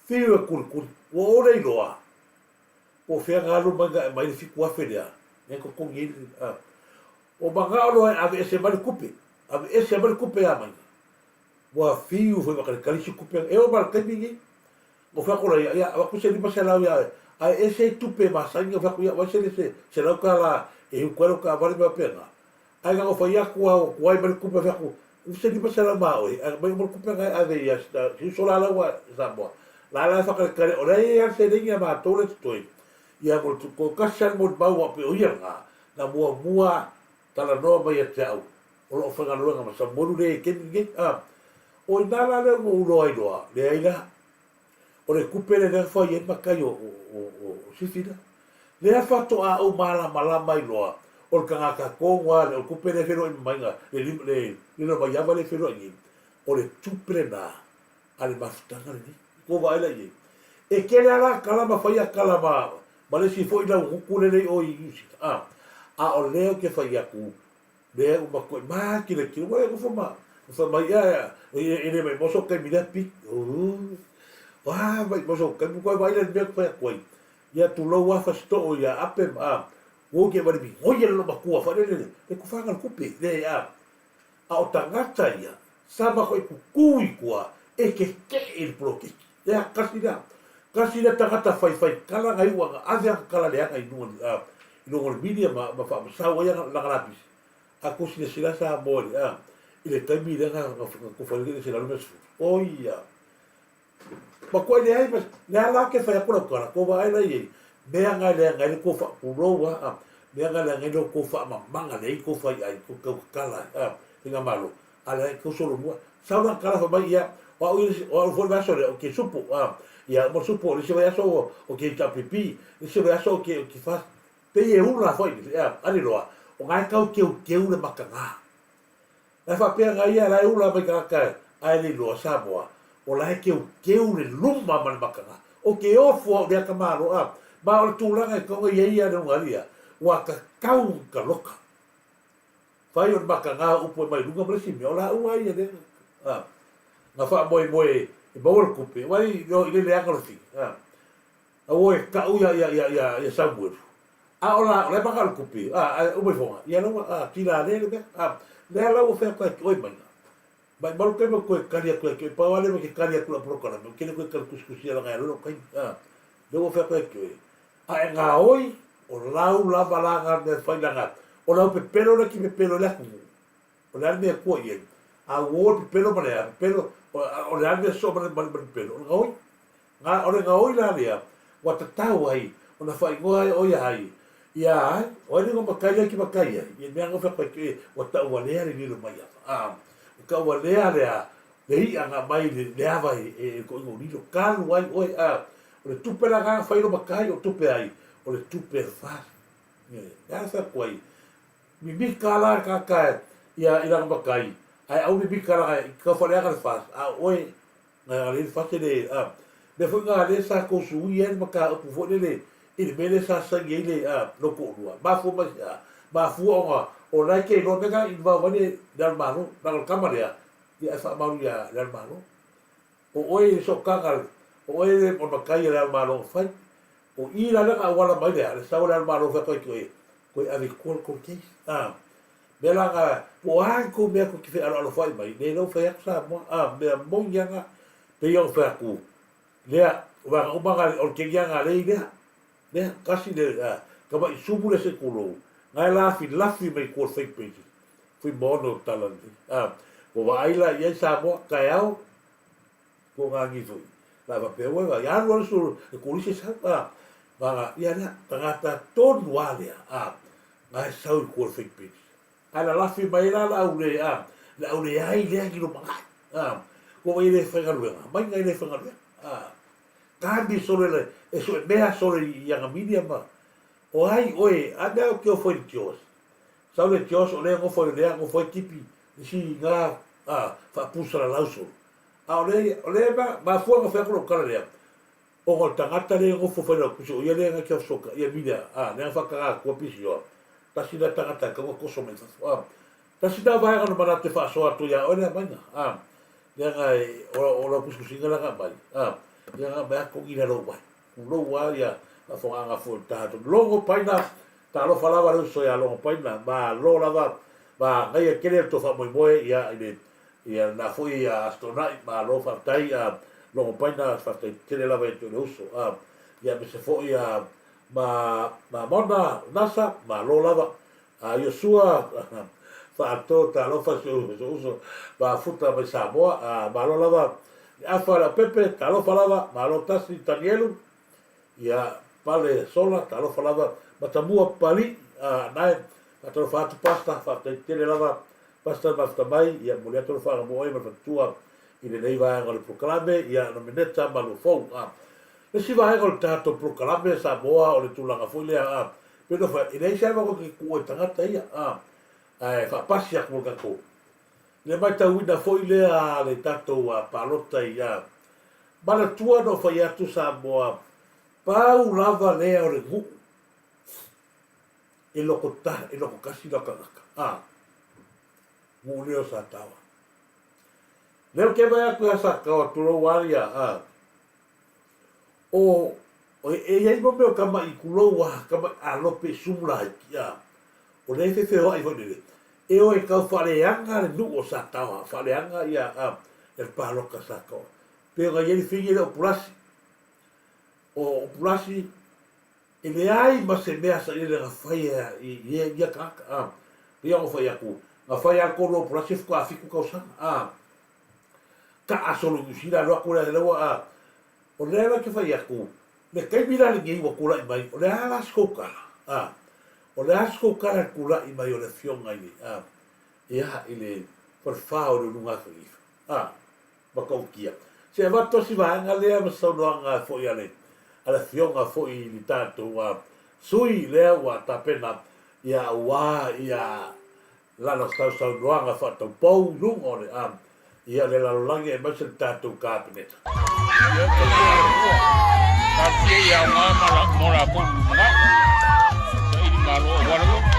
S2: Fiu e kulikuli, ua ou le iloa, Po o fea na alu mai na aumai le 7,000 lea, lea na totogi ai le, a. Ua manao loa e aveese mai le tupe, aveese mai le tupe a mai. Ua fiu foi faatalitali isi tupe, e oo mai i le taimi lenei. Na ou fai atu loa ia, ia avatu se 500 ia oe, ae ese ai tupe masani, na ou fai atu, ia vaai se le $100 e utu ai lau taavale ma mea faapena. Ae na ona fai atu lava ua tuai mai le tupe, fai atu, ua se 500 ma oe, ae aumai uma le tupe lena e ave ia si uso la la ua i Samoa. La la e faatalitali, o lea e i ai lava le seleni a matou lea e totoe, ia mo le toatasi lava le molimau aua pei o ia lena, na muamua talanoa mai ia te au, o lo o faigaluega ma Samuelu lea e i le taimi lenei. A, o i ina la lea ua ou iloa ai loa, leai la, O le tupe lea na fai ai matai o Sifi lea. Lea faatoa ou malamalama ai loa, o le tagata tonu lava lea, o le tupe lea e feiloai mai na, le lilo mai ava lea e feiloai nei, o le tupe lena a le mafutaga lenei. Ua tou vaai la i ai. E tele lava la tala ma fai a tala ma, ma le isi foi laugutu lea e i o i Niu Sila, a, a o lea ou te fai atu, Lea ua matuai makilatila, ua e nofo ma fai mai, ia, e le maimoa sou taimi lea, Pete. Ua maimoa sou taimi, ua vaai la i le mea ou te fai atu ai. Ia tulou lava Fasitoo ia Ape ma, a, ua ou te vale migoi e le loomatua foi lele, le tufaga o le tupe, le, a, a o tagata ia, sa matuai tutu i tua, e tetee i le poloketi. Lea, kasi lea, kasi lea tagata faifai tala na iu ana ave ana tala leaga i luga, a, i luga o le media ma, ma faamasau ai ana, lana lapisi. A kou silasila Samoa i le, a, i le taimi lea na, na, na tofa ai le 150. Oi a! Matuai leai ma, le a la ke fai atu lau tala, kou vaai la i ai, mea na e leaga ai le kou faapulou a, a, mea na e leaga ai le kou faamamaga leai kou fai ai, kou tautatala ai, a, faigamalo, a leai kou solomua. Sau lana tala fai mai, ia, o au ia, o au foi le vaiaso lea, ou te supo, a, ia, uma le supo, le isi vaiaso ou te HRPP, le isi vaiaso ou te, ou te fast. Pei e ula foi le, a, ale loa, o na e tau teuteu le makaga. La e faapea na ia, la e ula mai tagata ae le iloa Samoa, o la e teuteu le luma ma le makaga. Ou te ofo au i lea tamaloa, a, ma o le tulaga e tatau ona i ai ia le ulugalia, ua tatau ona taloka. Fai o le makaga o upu e mai luga ma le isi mea, o laua ia lea na, na faamoemoe. e maua le tupe, aua i le leaga o le figi, a. Aua e tau ia ia ia ia ia Samuelu. A o la o la e maka le tupe, a ae uma ifoga, ia la ua a tila le le mea. A lea la ua fai atu ai oe mai. Mai malu taimi ou toe tali atu ia te oe, pau lava lea ou te tali atu i lau polokalame, ou te le toe tali tusitusia leaga e alu ai lou taimi. A lea ua fai atu ia te oe, a e gaoi, o lau lava la na mea e fai leaga o lau pepelo lea e te pepelo ai le atunuu, o le a le mea e tua i ai? A ua o le pepelo ma le a? Pepelo, o le a le mea sosoo ma le pepelo? O le gaoi. Na o le gaoi la lea ua tatau ai ona faaigoa ai o ia ai, ia ai, o ai le igoa matai lea e te matai ai, ia mea na fai atu ua tauvalea le lilo mai ava, a, ua tauvalea le a, le i'a na aumai i le ava e toeaina o lilo, talu ai oe, a, o le tupe la na fai lou matai o tupe ai, o le tupe a le FAST. Ioe, le a fai atu ai, mimita la le tagata ia i lana matai, ae aua mimita leaga i te tau faaleaga le FAST, a o oe, Na le fase le a mea foi na lea sa tou suia ai le mataupu foi lele i le mea lea sa saini ai le a lou toalua. Mafua mai se a? Mafua ona o la e te iloa mea na involve ai le Ao Malo. Leaga o le tama lea, ia e faamalu ia le Ao Malo. O oe i le sootaga, o oe le matai a le Ao Malo na fai. O i la lea na auala mai le a, le sau a le Ao Malo fai atu ai toe, toe ave i tua le tou case. A mea la na, po o a ni tou mea tou te fealoalofoai mai, le lea ua fai atu Samoa, a mea moni lava na, pei ona fai atu, lea, o vaega uma na, o le kegi lava na lea i lea, lea, tasi le, a, tamai sumu lea se i tulou, na e lafilafi mai tua o le fake pages, Fuimaono o tala lelei, a, ua vaai la i ai Samoa, taeao, Ko ngā ngi foi. La faapea ua ia alu alu so le kolisi e sau a ma ia lea tagata tonu a lea a nga e sau i tua o le fake page. Ae lalafi mai la le au le a le au leai lea ni lumanai a ko wai le faigaluega mai ngai le faigaluega a kami sole le e sue mea sole i anga media ma o ai oe a mea o ke ofo i le Jaws. Sau le Jaws o lea nofo i lea nofo ai tipi isi nga a faapusalalau solo. A o le, o le ma, mafua ona fai atu lau tala lea, ona o le tagata lea e nofo fai lau tusi, o ia lea na te fesootaiia Emilia, a, lea na faataga atua pisioa, tasi lea tagata e tatau ona toso mai fafo, a. Tasi lena vaega na manatu e faasoa atu ia oe lea aumaiga, a, leaga e, o, o lau tusitusiga lea na aumai, a, lea na aumai atu togi i lalo ou ai, tulou lava ia faafofogaaga foi o le tatou. Logo Paina, talofa lava le uso ia Logo Paina, malo lava, manaia tele le tou faamoemoe ia i le Ia lena foi Aso Toonai, malo faafetai Logo Paina, faafetai tele lava ia te oe le uso. Ia aemaise foi ma ma Mona Nasa, malo lava. Iosua Faato, talofa si ou uso mafuta mai Samoa, malo lava. Le Afa Leaupepe, talofa lava, malo tasi Tanielu. Ia Pale Sola, talofa lava. Matamua Papalii, nae, faatalofa atu Pastor, faafetai tele lava Pastor mafuta mai, ia momoli atu le faagamoe ma le faletua i lenei vaega o le polokalame, ia Nomeneta ma Luafou. Le isi vaega o le tatou polokalame Samoa o le tulaga foi lea, a, pei ona fai, e leai se avanoa e tuua i tagata ia, a, ae faapasi atu mo le tatou. I le matauina foi lea a le tatou palota i, a, manatua na ou fai atu Samoa, pau lava lea o le nuu e loko ta, e loko tasi lau tagata, a, nuu lea o Sataoa. Lea ou te vaai atu ia Sataoa, tulou lava ia, a, o, o, e i ai mo mea o tama'i, tulou lava, tama'i alope sumu laiti, a, o lea e fefeoa'i foi lele, e o e tau faaleaga le nuu o Sataoa, faaleaga ia, a, ia le palota a Sataoa. Pei ona i ai le figi lea o Pulasi. O, o Pulasi, E leai ma se mea sailele na faia i ia tagata, a. Pei ona fai atu, na fai lava le toalua o Pulasi faatoa 7 tausaga, a. Taa solo i Niu Sila alu atu lea ua, a. O lea la ou te fai atu, le taimi la lenei ua tulai mai, o le a la se tou tala, a. O le a se tou tala i le tulai mai o le afioga i le, a, ia, i le falefa o le Ulugatanifa, a. Matautia. Se avatu tasi vaega lea ma saunoaga foi a le a le afioga foi i le tatou sui lea ua tapena ia aua ia lana sausaunoaga faataupou i luga o le ia le lalolagi aemaise le tatou Kapeneta.
S3: Ia tausia le Atua. Talosia ia aoga mo latou i le lumanai. Saili malo aua le loto.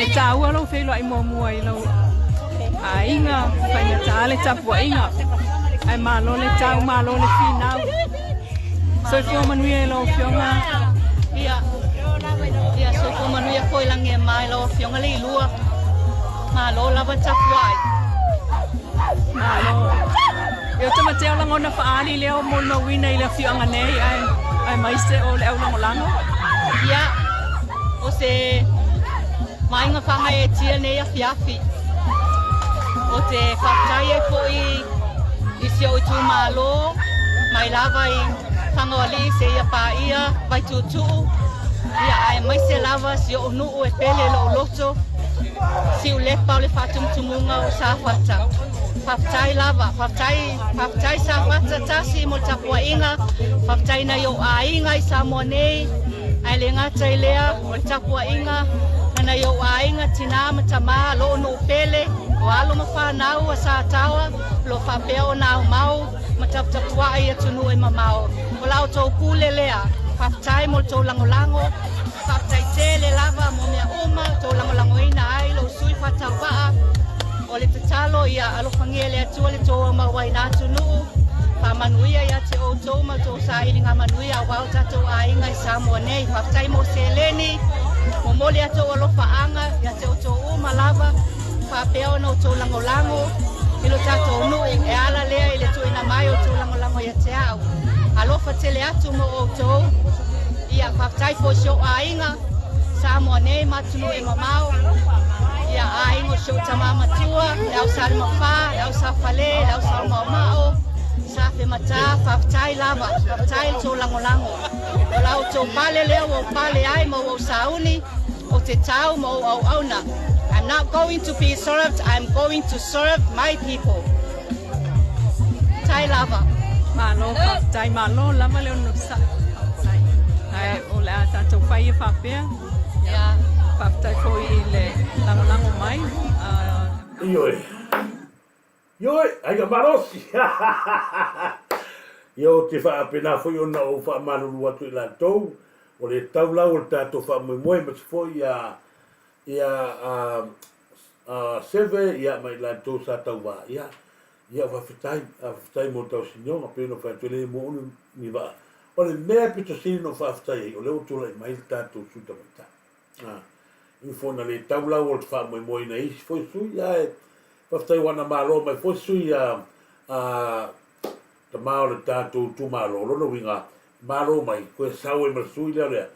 S4: E taua lou feiloai muamua i lou aiga, faigata le tapuaiga, ae malo le tau, malo le finau. Soifua manuia i lau Afioga.
S5: Ia, ia soifua manuia foi lagi e ma i lau Afioga le ilua. Malo lava tapuai.
S4: Malo. Ia o Tamatea o lagona faaali lea o molimauina i le afioaga nei ae aemaise o le aulagolago.
S5: Ia, o se vaaiga faagaeetia lenei afiafi. Ou te faafetai ai foi i si ou itumalo mai lava i Fagaoalii seia paia Vaituutuu, ia aemaise lava si ou nuu e pele i lou loto, Siulepa o le faatumutumuga o Safata. Faafetai lava, faafetai, faafetai Safata tasi mo le tapuaiga, faafetai i nai ou aiga i Samoa nei, ae le gata i lea, o le tapuaiga a nai ou aiga, tinā ma tamā, lou nuu pele, o alo ma fanau a Sataoa, o lo o faapea ona aumau ma taputapuai i atunuu e mamao. O la outou pule lea. Faafetai mo le tou lagolago. Faafetai tele lava mo mea uma tou lagolagoina ai lou sui faatauvaa. O le tatalo ia alofagia e le Atua le tou aumauaina atunuu, faamanuia ia te outou ma tou sailiga manuia aua o tatou aiga i Samoa nei. Faafetai mo seleni, momoli a tou alofaaga ia te outou uma lava, faapea ona outou lagolago i lo tatou nuu e ala lea i le tuuina mai o tou lagolago ia te au. Alofa tele atu mo outou. Ia, faafetai foi si ou aiga, Samoa nei ma atunuu e mamao. Ia, aiga o si ou tama matua, le au Salemafā, le au Safale, le au Salemaomao, Safemata, faafetai lava, faafetai i le tou lagolago. O la outou pale lea ua ou pale ai ma ua ou sauni, ou te tau ma ou auauna. I'm not going to be served, I'm going to serve my people. Tai lava.
S4: Malo faafetai, malo lava le onosai. Faafetai. Ae o le a tatou fai e faapea.
S5: Ia.
S4: Faafetai foi i le lagolago mai.
S2: Ioe. Ioe, aiga malosi. Ia ou te faapena foi ona ou faamalulu atu i latou, o le taulau o le tatou faamoemoe aemaise foi ia ia a Seve ia ma i latou sa tauva ia ia faafetai faafetai mo tausinioga pei ona fai atu e le mua ulu ni vaa o le mea pito sili ona ou faafetai ai o lea ua tulai mai le tatou sui tamaitai a ui foi na le tau lau o le faamoemoeina e isi foi sui ae faafetai ua na malo mai foi sui a a tama o le tatou itumalo, o lona uiga, malo mai, toe sau ai ma le sui lea o le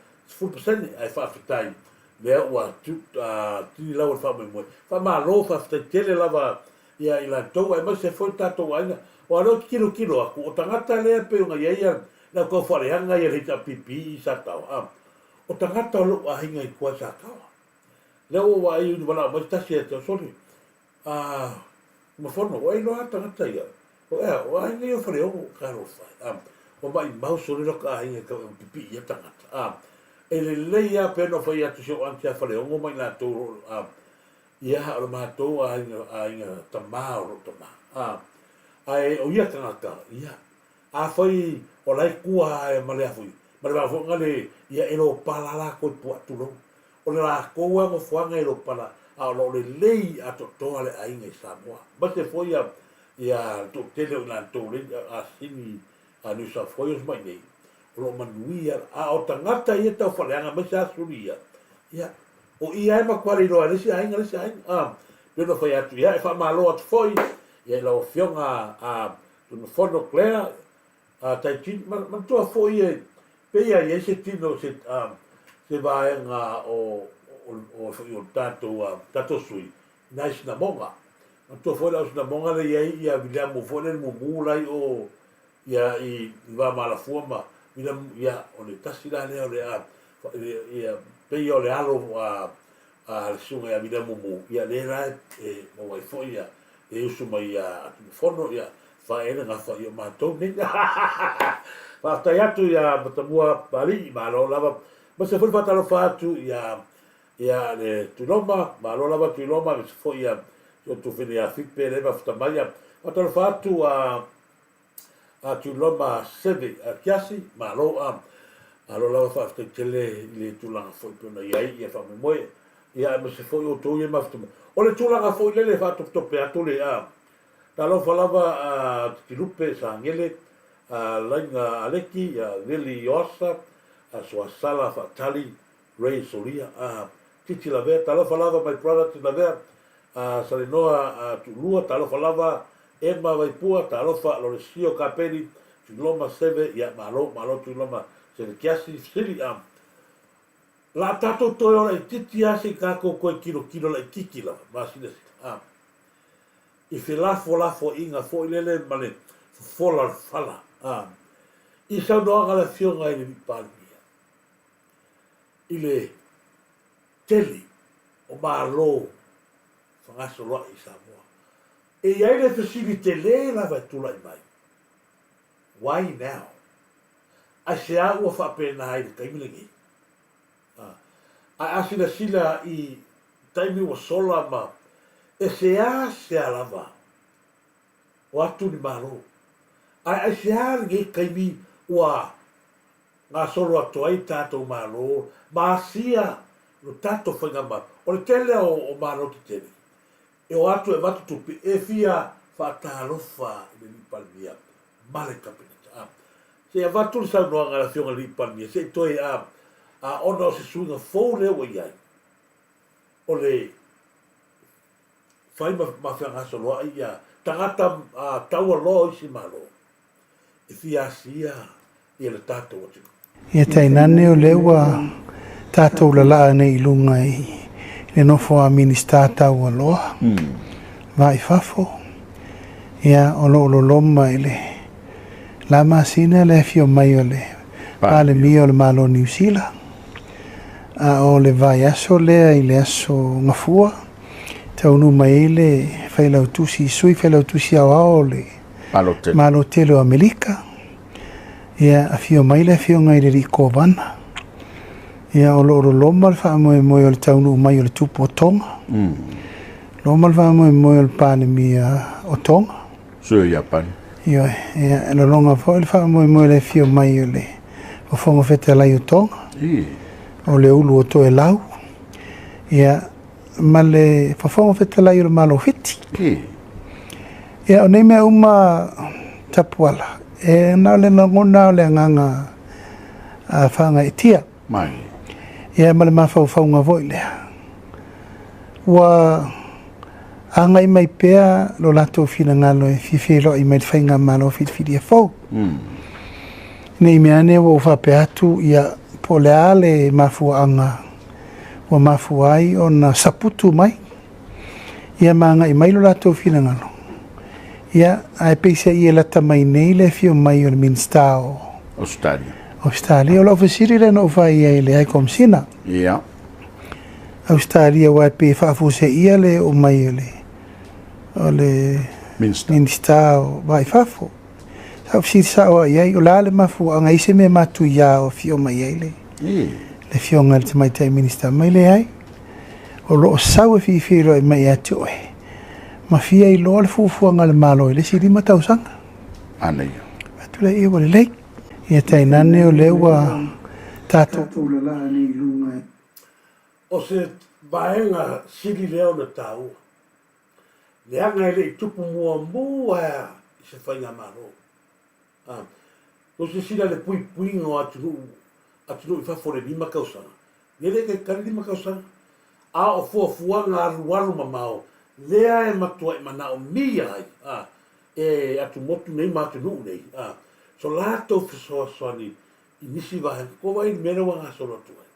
S2: 10% ae faafetai lea ua tini lau o le faamoemoe. Faamalo, faafetai tele lava ia i latou aemaise foi le tatou aiga. Aua o lea ou te tilotilo atu, o tagata lea pei ona i ai le au taufaaleaga ia le HRPP i Sataoa, o tagata o lou aiga i tua i Sataoa. Lea ua ou vaai ina valaau mai se tasi ia te au, sole, A, Tumafono, ua e iloa lava tagata ia. O ea, o aiga ia o Faleogo, talofa e. A, ua maimau sole lota aiga e tau e pipii ia tagata. A, e lelei lava pea ona fai atu si ou aunty ia Faleogo ma i latou o lo o, a, ia, o le matou aiga, aiga tama o lou tama. A, ae o ia tagata, ia, afai o la e tua lava ma le a foi, ma le va foi na le, ia e lopala latou i puaa tulou. O le latou lava nofoaga e lopala a o lo o lelei atoatoa le aiga i Samoa. Aemaise foi ia ia le toatele o i latou lea i asini a New South Wales ma i inei, o lo o manuia a o tagata ia tau faaleaga aemaise lava suli ia, ia o i lava e matua le iloa e le isi aiga le isi aiga. A, pei ona fai atu, ia e faamalo atu foi ia i lau Afioga a Tuimafono Clare A tai tino, manatua foi e, pei a i ai se tino, se, a, se vaega o, o, o, foi o tatou, a, tatou sui, nai sinamoga. Manatua foi le au sinamoga le i ai ia Viliamu foi le mumu la i o, ia i, i Vamalafua ma Viliamu, ia, o le tasi la lea o le, a, ia, pei o le alo, a, a le susuga ia Viliamu Mumu, ia lea la e maua ai foi ia, e usu mai ia Tumafono, ia, Fae le gafa i o matou nei. Faafetai atu ia Matamua Papalii, malo lava. Aemaise foi le faatalofa atu ia ia le Tuiloma, malo lava Tuiloma, aemaise foi ia si outou fene ia Fipe lea e mafuta mai. Ia faatalofa atu a a Tuiloma Seve Kiasi, malo a malo lava faafetai tele i le tulaga foi pei ona i ai ia faamoemoe. Ia aemaise foi outou ia e mafuta mai. O le tulaga foi lele e faatopetope atu le a Talofa lava a Titilupe Sagele, a Laiga Aleki, a Veli Ioasa, a Suasala Faatali, Ray Solia, a Titi Lavea, talofa lava my brother Titi Lavea, a Salenoa a Tuulua, talofa lava Emma Vaipua, talofa Lolesio Kapeli, Tuiloma Seve, ia malo, malo Tuiloma Seve Kiasi, Fesili, a La tatou toe o laititi a se i tatou toe tilotilo laititi lava ma silasila a i felafolafoaiga foi lele ma le fofola o le fala a i saunoaga a le Afioga i le Alii Palemia i le tele o Malo fegasoloai i Samoa. E i ai le fesili tele lava e tulai mai, Why now? Aisea ua faapena ai i le taimi lenei? A, ae a silasila i taimi ua sola ma e seasea lava o atu ni Malo. Ae aisea lenei taimi ua gasolo atu ai tatou Malo ma asia lo tatou faigamalo? O le tele o Malo tetele e o atu e avatu tupe e fia faatalofa i le Alii Palemia ma le Kapeneta. A, se i avatu le saunoaga a le Afioga i le Alii Palemia, se i toe a, a ona o se suiga fou lea ua i ai, o le fai ma, ma feagasoloai ia tagata a, taualoa o isi Malo e fia asia ia le tatou atunuu.
S6: Ia tainane o lea ua tatou lalaa nei i luga i le nofo a Minisita taualoa va i fafo, ia o lo o loloma i le la masina le afio mai o le Palemia o le Malo o Niu Sila, a o le vaiaso lea i le aso Gafua, taunuu mai ai le Failautusi, Sui Failautusi Aoao o le Malo Tele o Amerika. Ia, afio mai le Afioga i le Alii Kovana. Ia, o lo o loloma le faamoemoe o le taunuu mai o le Tupu o Tonga. Loma le faamoemoe o le Palemia o Tonga.
S7: Sui o Iapani.
S6: Ioe, ia, e lolonga foi le faamoemoe o le afio mai o le Fofoga Fetalai o Tonga. O le Ulu o Toelau. Ia, ma le Fofoga Fetalai o le Malo o Fiti. Ia, o nei mea uma Tapuala, e na o le lagona o le agaga faagaeetia.
S7: Mai.
S6: Ia, ma le mafaufauga foi lea. Ua agai mai pea lo latou finagalo e fia feiloai mai le faigamalo filifilia fou. Ne i mea ane ua ou faapea atu, ia, po o le a le mafuaaga ua mafua ai ona saputu mai, ia ma agai mai lo latou finagalo. Ia, ae peiseai e lata mai nei le afio mai o le Minisita o
S7: Ausetalia.
S6: Ausetalia. O lau fesili lea na ou fai ai i le High Commissioner.
S7: Ia.
S6: Ausetalia, aua e pei e faafuaseia le oo mai o le o le
S7: Minista.
S6: Minista o Va i Fafo. Sa ou fesili sao lava i ai, o le a le mafuaaga, e i ai se mea matuia o afio mai ai le le afioga i le Tamaitai Minista mai? Leai. O lo o sau e feiloai mai ia te oe, ma fia iloa le fuafuaga a le Malo i le isi 5 tausaga.
S7: Manaia.
S6: Fai atu lea, ia ua lelei. Ia tainane o lea ua tatou.
S2: O se vaega sili lea ona taua, leaga e le i tupu muamua i se faigamalo. A, ua silasila i le puipuiga o atunuu, atunuu i fafo i le 5 tausaga, e le talitali 5 tausaga, a o fuafuaga alualu mamao lea e matuai manaomia ai, a, e atumotu nei ma atunuu nei, a, so latou fesoasoani i nisi vaega, kua vaai i le mea lea ua gasolo atu ai.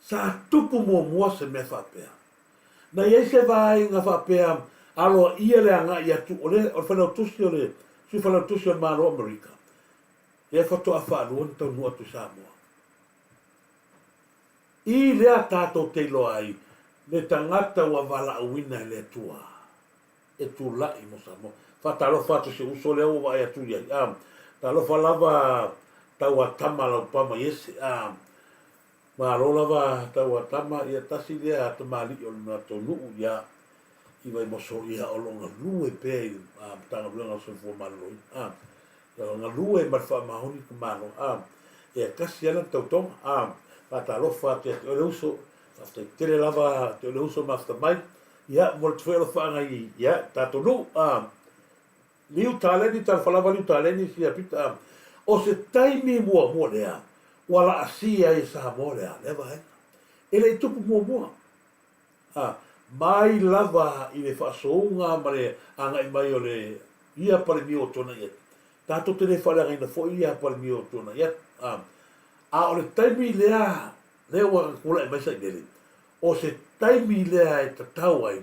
S2: Sa tupu muamua se mea faapea. Na i ai se vaega faapea aloaia le agai atu o le Failautusi o le Sui Failautusi o le Malo o Amerika, lea faatoa faalua ona taunuu atu i Samoa. I lea tatou te iloa ai le tagata ua valaauina e le Atua e tulai mo Samoa. Faatalofa atu i si uso lea ua vaai atu i ai. A, talofa lava Tauatama Laupama Iese. A, Malo lava Tauatama, ia tasi lea tamalii o le matou nuu ia i Vaimoso, ia o lo o galue pea i le Matagaluega o le Soifua Maloloina. A, ia galue ma le faamaoni ka Malo. A, ia tasi lava lana tautoga. A, faatalofa atu ia te oe le uso. Faafetai tele lava te o le uso mafuta mai. Ia, mo le tufai alofaaga i, ia, tatou nuu. Liu taleni, talofa lava liu taleni, sia pita. O se taimi muamua lea, ua laasia ai e Samoa lea, lea vaega. E le i tupu muamua. Mai lava i le faasouga ma le agai mai o le ia Palemia ua tuanai atu. Tatou te le faaleagaina foi ia Palemia ua tuanai atu. A o le taimi lea, lea ua tulai mai Sailele, o se taimi lea e tatau ai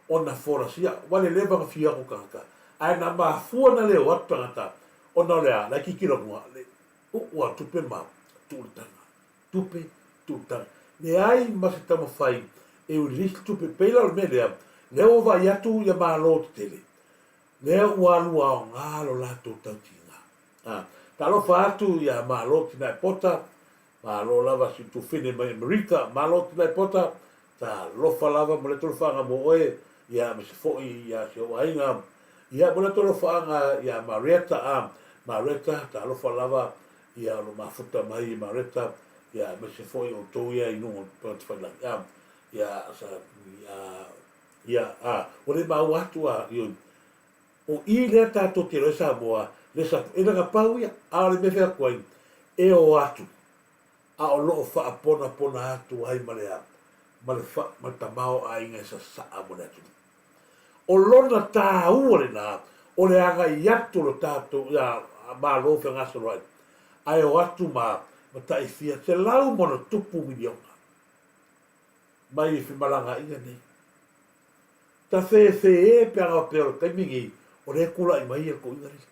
S2: ona folasia, ua le leva ona fia atu tagata, ae na mafua ona le o atu tagata ona o le a? La e tilotilo atu lava, le uu a tupe ma tuu le taga. Tupe, tuu le taga. Leai ma se taumafai e release le tupe. E pei la o le mea lea, lea ua vaai atu ia Malo tetele, lea ua alu aoga lo latou tautiga. Talofa atu ia Malo Tinae Pota, Malo lava si tufine mai Amerika, Malo Tinae Pota, talofa lava mo le tolofaaga mo oe, ia ma se foi ia si ou aiga, ia mo le tolofaaga ia Marieta, a Marieta, talofa lava ia o lo mafuta mai Marieta, ia ma se foi outou ia i luga o Tafailangi, a ia sa ia a ua le maua atu a ioe. O i lea tatou te iloa ai Samoa, le sa, e leaga pau ia, a o le mea e fai atu ai, e o atu, a o lo o faaponapona atu ai ma le a, ma le fa, ma le tamaoaiga e sasaa mo le atunuu. O lona taua lena, o le agai atu o lo tatou, ia, Malo fegasoloai, ae o atu ma, ma taifia 100+ miliona mai i femalagaaiga nei. Tafefee pe ana faapea o le taimi lenei o lea e tulai mai le toeaina lea.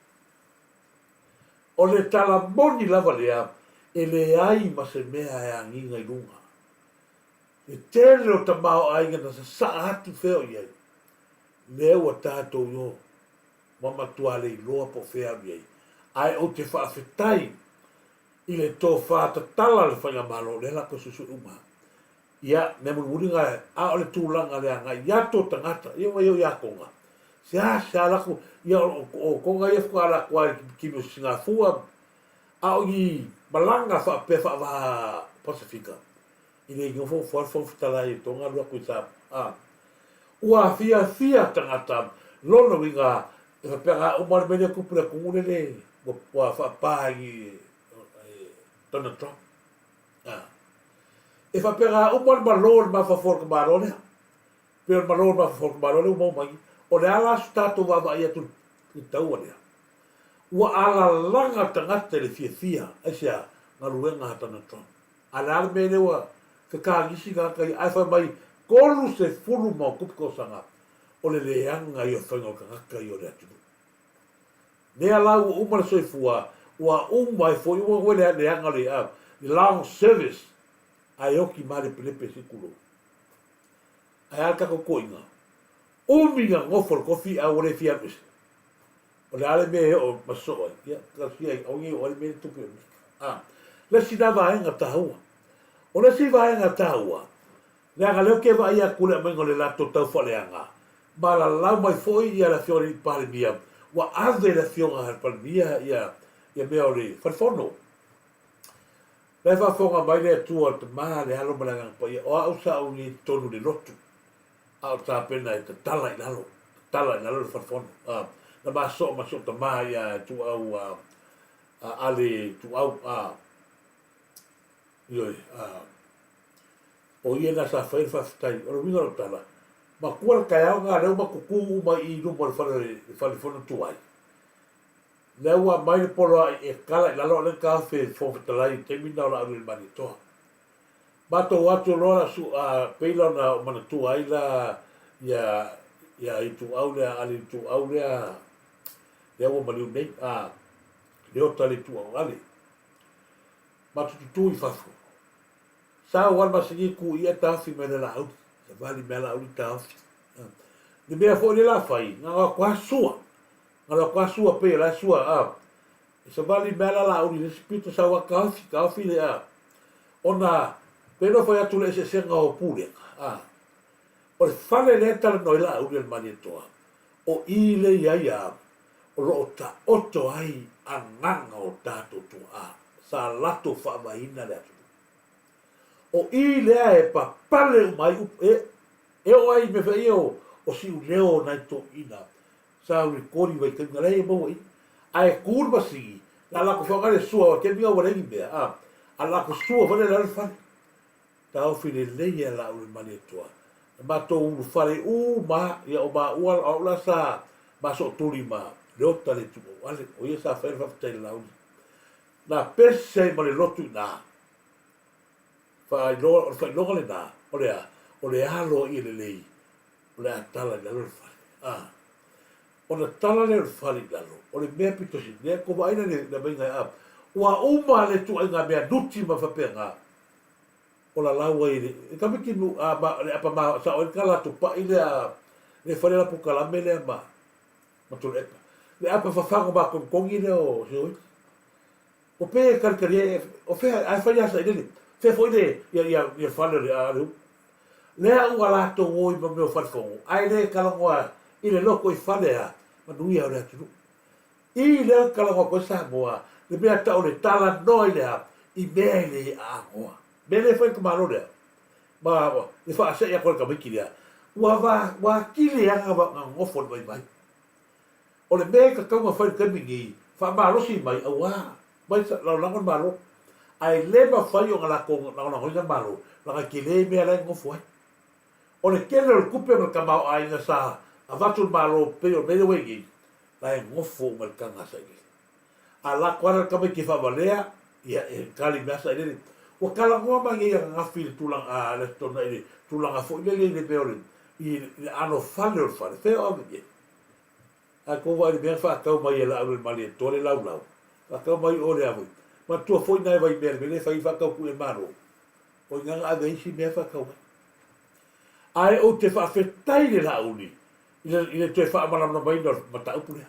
S2: O le tala moni lava lea, e leai ma se mea e agiga i luga. Le tele o tamaoaiga na sasaa atu fea o i ai, lea ua tatou i o, ua matua le iloa po o fea alu i ai. Ae ou te faafetai i le tofa tatala a le Faigamalo, o lea o le a toe suesue uma. Ia, mea mulimuli na, a o le tulaga le agai atu o tagata, ia ua i o ia Toga. Seasea latou, ia o Toga ia faatoa alu atu lava i le kimi o Sigafua, a o ni malaga faapea faava Pasefika, e le nofonofo lava le Fofoga Fetalai o Toga alu atu i Samoa. A, ua fiafia tagata, lona uiga, e faapea na uma le mea lea e tupu i le atunuu lele ua faapa e Donald Trump. A. E faapena uma le malo o le mafaufau o le tamaloa lea. Pei o le malo o le mafaufau o le tamaloa lea ua maua mai. O le a la so tatou vaavaai atu i le taua lea? Ua alalaga tagata i le fiafia, aisea? Galuega a Donald Trump. A o le a le mea lea ua fekagisi tagata ia ae fai mai 30+ tausaga o le leaga ia o faiga o tagata ia o le atunuu. Lea la ua uma le soifua, ua uma ai foi, ua ua le leaga o le a, le long service, ae oti malepelepe se tulou. Ae a le tatou toeaiina? Umi na nofo i le tofi ae ua le fia alu ese. O le a le mea e oo ma sosoo ai? Ia, talosia ai, aua ne i oo ai le mea lea e tupu i Amerika. A, le isi la vaega taua. O le isi vaega taua, Leaga lea ou te vaai atu i le aumaiga o le latou taufaaleaga, ma lalau mai foi ia le afioga i le Palemia, ua ave e le afioga i le Palemia ia ia mea o le Fale Fono. La e faafofoga mai le Atua, le Tama, le Alo ma le Agaga Paia, o au sa ou i ai i totonu i le lotu, a o tapena e tatala i lalo, tatala i lalo le Fale Fono. A, na ma soo ma si ou tama ia Ituau, a, a Ale Ituau, a, ioe, a, O ia lena sa fai le faafetai. O le uiga o lau tala, matua le taeao lena lea ua matou tu uma i luma o le fale le fale fono tuai. Lea ua aumai le poloai e tala i lalo a o lea na taofi e le Fofoga Fetalai i le taimi lena o Laaulialemalietoa. Matou o atu loa la su a pei la ona ou manatua ai la ia ia Ituau lea Ale Ituau lea lea ua maliu nei a Leota le Ituau Ale. Matou tutu i fafo. Sau lava le masini tu i ia taofi mai le Laauli. Savali mai Laauli taofi. Le mea foi lea la fai, na o atu lava sua. Na o atu lava sua pei o la e sua a. E savali mai la Laauli i le isi pito sau lava taofi, taofi le a. Ona pei ona fai atu le eseesega o Pulega, a. O le fale lea e talanoa ai Laauli o le Malietoa, o i lea i ai a, o lo o taoto ai agaga o tatou tuaa sa latou faavaeina le atunuu. O i lea e papale uma ai upu e e oo ai i mea fea ia o o siuleo o nai toeaiina sa rekodi i vaitaimi leai e maua i ae tu le masini na latou faaaoga le sua o taimi na ua leai ni mea a a latou sua foi lea i lalo le fale taofi lelei e Laau le Malietoa na matou ulufale uma ia o maua o au la sa masootuli ma Leota le Ituau Ale o ia sa faia le faafetai i le Laauli na pese ai ma le lotu i ina Faailoa, o le faailoga lena, o le a? O le alo ia lelei, o le a tala i lalo le fale. A. Ona tala lea o le fale i lalo, o le mea pito sili, lea tou vaai la i le aumaiga e a, ua uma le ituaiga mea nuti ma faapena, o lalau ai e le, e tamaiti a, ma, le apa ma, sao ai le tala a Tupai lea, le fai le la polokalame lea ma, ma Tuilaepa. Le apa fafaga matonitoni lea o Sioini. O pei e talitali ai, o fea, ae fai lava sailele, fea foi le, ia, ia, ia fale o le, a le ulu. Lea ua latou o i ma mea o falefono, ae le talanoa i le loto i fale a manuia o le atunuu. I lea ou te talanoa atu ai Samoa, le mea tau o le talanoa i le a, i mea e le aanoa. Mea lea e fai e le tamaloa lea, ma le faasee atu a le tamaiti lea, ua va, ua atili ai ona nonofo i le vaivai. O le mea e tatau ona fai i le taimi lenei, faamalosi mai auā mai lagolago le Malo. Ae le mafai ona latou lagolagoina le Malo, leaga e tele mea la e nonofo ai. O le tele o le tupe ma le tamaoaiga sa avatu e le Malo pei o le mea lea ua i ai nei, la e nofo uma i le taga a Sailele. A lako lava la le tamaiti e faavalea, ia e tali mai lava Sailele. Ua talanoa mai nei ananafi i le tulaga, le Aso Toonai i le tulaga foi lele i le mea o le, i le anofale o le fale, fea o ave i ai? Ae tou vaai i le mea na faatau mai e Laaulialemalietoa le laulau, faatau mai o le a foi. Manatua foi na e Vaimea le mea lea e fai ai faatau tui a le Malo. O i ina na ave ai isi mea faatau ai. Ae ou te faafetai i le Laauli i le toe faamalamalamaina o le mataupu lea.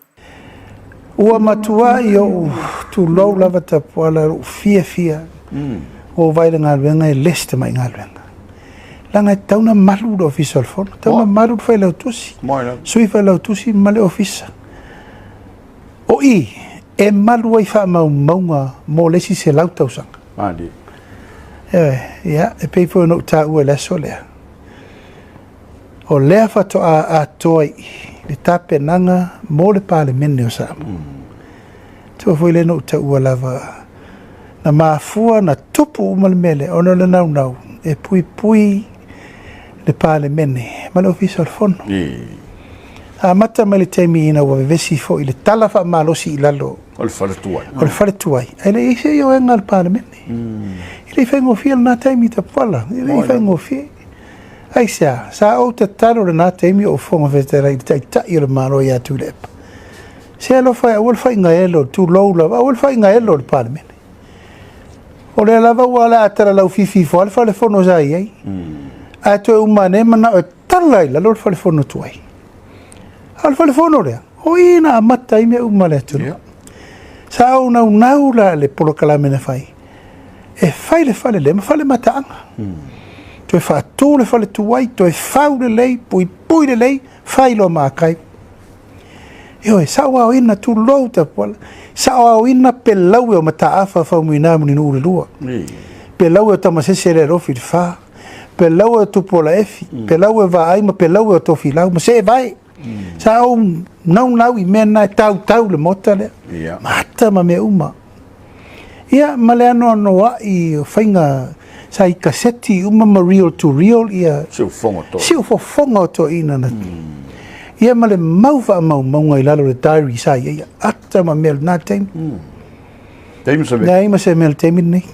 S6: Ua matuai ou tulou lava Tapuala lou fiafia ua ou vaai i le galuega e le se tamai galuega. Leaga e tatau ona malu le Ofisa o le Fono, tatau ona malu le Failautusi, Sui Failautusi ma le Ofisa. O i e malu ai faamaumauga mo le isi 100 tausaga.
S7: Malie.
S6: Ioe, ia, e pei foi ona ou taua i le aso lea, o lea faatoa atoa i le tapenaga mo le Palemene o Samoa. Tua foi lea na ou taua lava, na mafua na tupu uma le mea lea ona o le naunau e puipui le Palemene ma le Ofisa o le Fono. Amata mai le taimi ina ua vevesi foi le tala faamalosi i lalo
S7: o le fale tuai,
S6: o le fale tuai, ae le i ai se ioega a le Palemene. E le i faigofie lena taimi Tapuala, e le i faigofie. Aisea? Sa ou tatalo lena taimi o ou Fofoga Fetalai i le Taitai o le Malo ia Tuilaepa, Se alofa e aua le faigaelo, tulou lava, aua le faigaelo o le Palemene. O lea lava ua le a talalaufifi ifo lava le falefono sa i ai. Ae toe uma ane manao e tala i lalo le falefono tuai. A o le falefono lea, o i na amata ai mea uma a le atunuu. Yeah. Sa ou naunau la le polokalame na fai, e fai le fale lea ma fale mataaga. Toe faatu le fale tuai, toe fau lelei, puipui lelei, fai loa ma archive. Ioe, saoaoina, tulou Tapuala, saoaoina pelaue o Mataafa Faumuina Mulinuu le lua, pelaue o Tamasese le Alofi le fa, pelaue o Tupuola Efi, pelaue o Vaai ma pelaue o Tofilau ma Seevae. Sa ou naunau i mea na e tautau le maota lea, ma ata ma mea uma. Ia, ma le anoanoai o faiga sa i kaseti uma ma reel to reel ia siufofoga o toeaiina na. Ia ma le mau faamaumauga i lalo o le diary sa i ai ia ata ma mea o lena taimi. Leai ma se mea o le taimi lenei.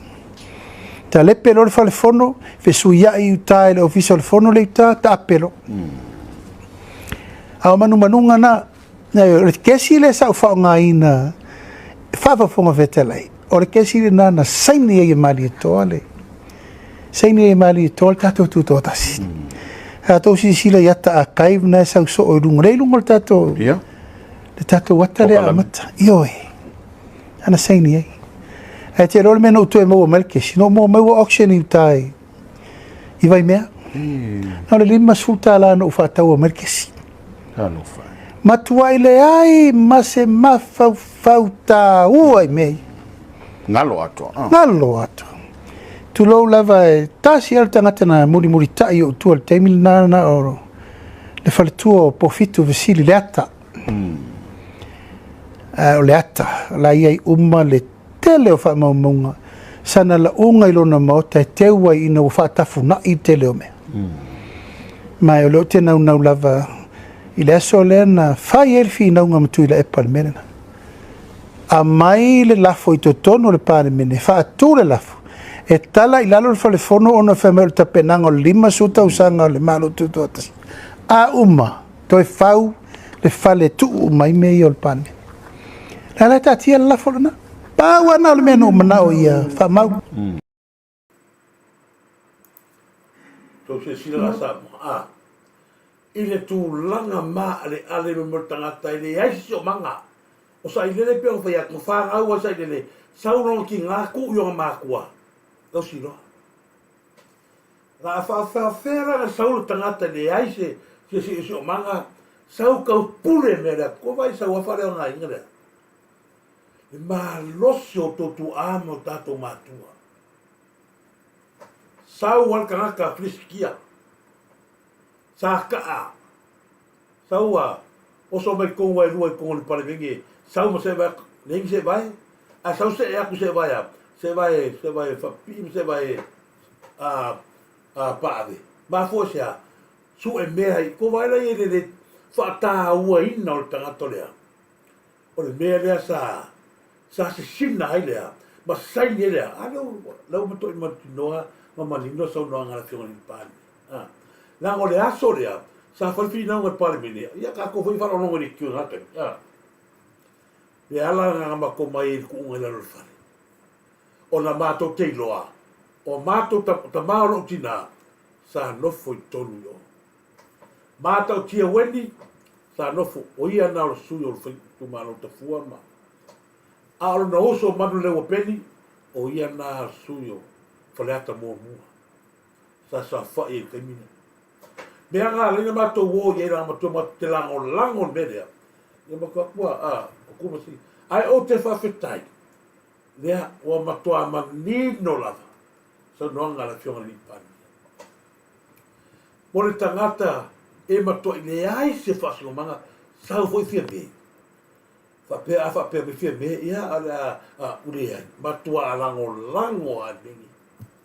S6: Talepe loa le fale fono, fesuiai i uta e le Ofisa o le Fono le uta, taape loa. A o manumanuga na, O le kesi lea sa ou faaaogaina faa-Fofoga Fetalai, o le kesi lena na saini ai e Malietoa le saini ai e Malietoa le tatou tutoatasi. A outou silasila i ata archive na e sau soo i luga, lea i luga o le tatou le tatou ata lea amata. Ioe. Ana saini ai. Ae te iloa le mea na ou toe maua mai le kesi, na ou maua mai ua auction i uta i i Vaimea. Na o le $50 na ou faataua mai le kesi.
S7: Talofa e.
S6: Matuai leai ma se mafaufau taua i mea ia.
S7: Galo atoa.
S6: Galo atoa. Tulou lava e tasi lava le tagata na mulimulitai i ou tua i le taimi lena na o le faletua o Pofitu Vesili Leata. O Leata, o la e i ai uma le tele o faamaumauga sana lauga i lona maota e teu ai ina ua faatafunai le tele o mea. Ma o lea ou te naunau lava i le aso lea na fai ai le finauga ma Tuilaepa i le mea lena. Aumai le lafo i totonu o le Palemene, faatu le lafo, e tala i lalo le falefono ona fai mai o le tapenaga o le 50 tausaga o le Malo Tutoatasi. A uma, toe fau le fale e tuu uma ai mea ia o le Palemene. La la e taatia le lafo lena. Pau lava na o le mea na ou manao ia faamau.
S2: Tou silasila la Samoa, a, i le tulaga maaleale mo le tagata e leai se siomaga. O Sailele pei ona fai atu, na fanau ai Sailele, sau lona tiga tuu i ona matua, tausiloa. La a faafeafea la na sau le tagata e leai se se siosiomaga, sau tau pule mea lea, ko vai sau a faaleaogaina lea. Le malosi o outou tuaa ma o tatou matua. Sau a le tagata Filisitia, sa kaa, sau a oso mai tonu ai lua i tonu o le Palemene, sau ma se'evae, leai ni se'evae, ae sau se'e atu se'evae a, se'evae, se'evae faapipii ma se'evae a, a paave. Mafua i se a? Su'e mea i, ko vae la ia i le le faatauaina o le tagata o le a? O le mea lea sa sa sisina ai lea ma saini ai lea, a lea ua lea ua matuai mautinoa ma manino saunoaga a le Afioga i le Palemia. A, leaga o le aso lea sa fai le finauga i le Palemene, ia tatou foi faalogologo i le itu i lena taimi, a. Le ala lena na matou mai ai i le tuuga i lalo o le fale, ona matou te iloa, o matou tama o lou tina sa nofo i totonu i o. Matautia Wendy sa nofo, o ia na o le sui o le itumalo Tafua ma a o lona uso Manuleleua Peni, o ia na o le sui o Faleata muamua sa saofai ai i le taimi lea. Mea na ala ai na matou o i ai leaga matua matou te lagolago i le mea lea, ia matou atu a, o Kumasi. Ae ou te faafetai, lea ua matua manino lava saunoaga a le Afioga i le Alii Palemia. Mo le tagata e matuai leai se faasinomaga, sau foi Fiame. Faapea, a faapea mai Fiame, ia, a o le a, a, ua leai. Matua lagolago lava i le mea lenei.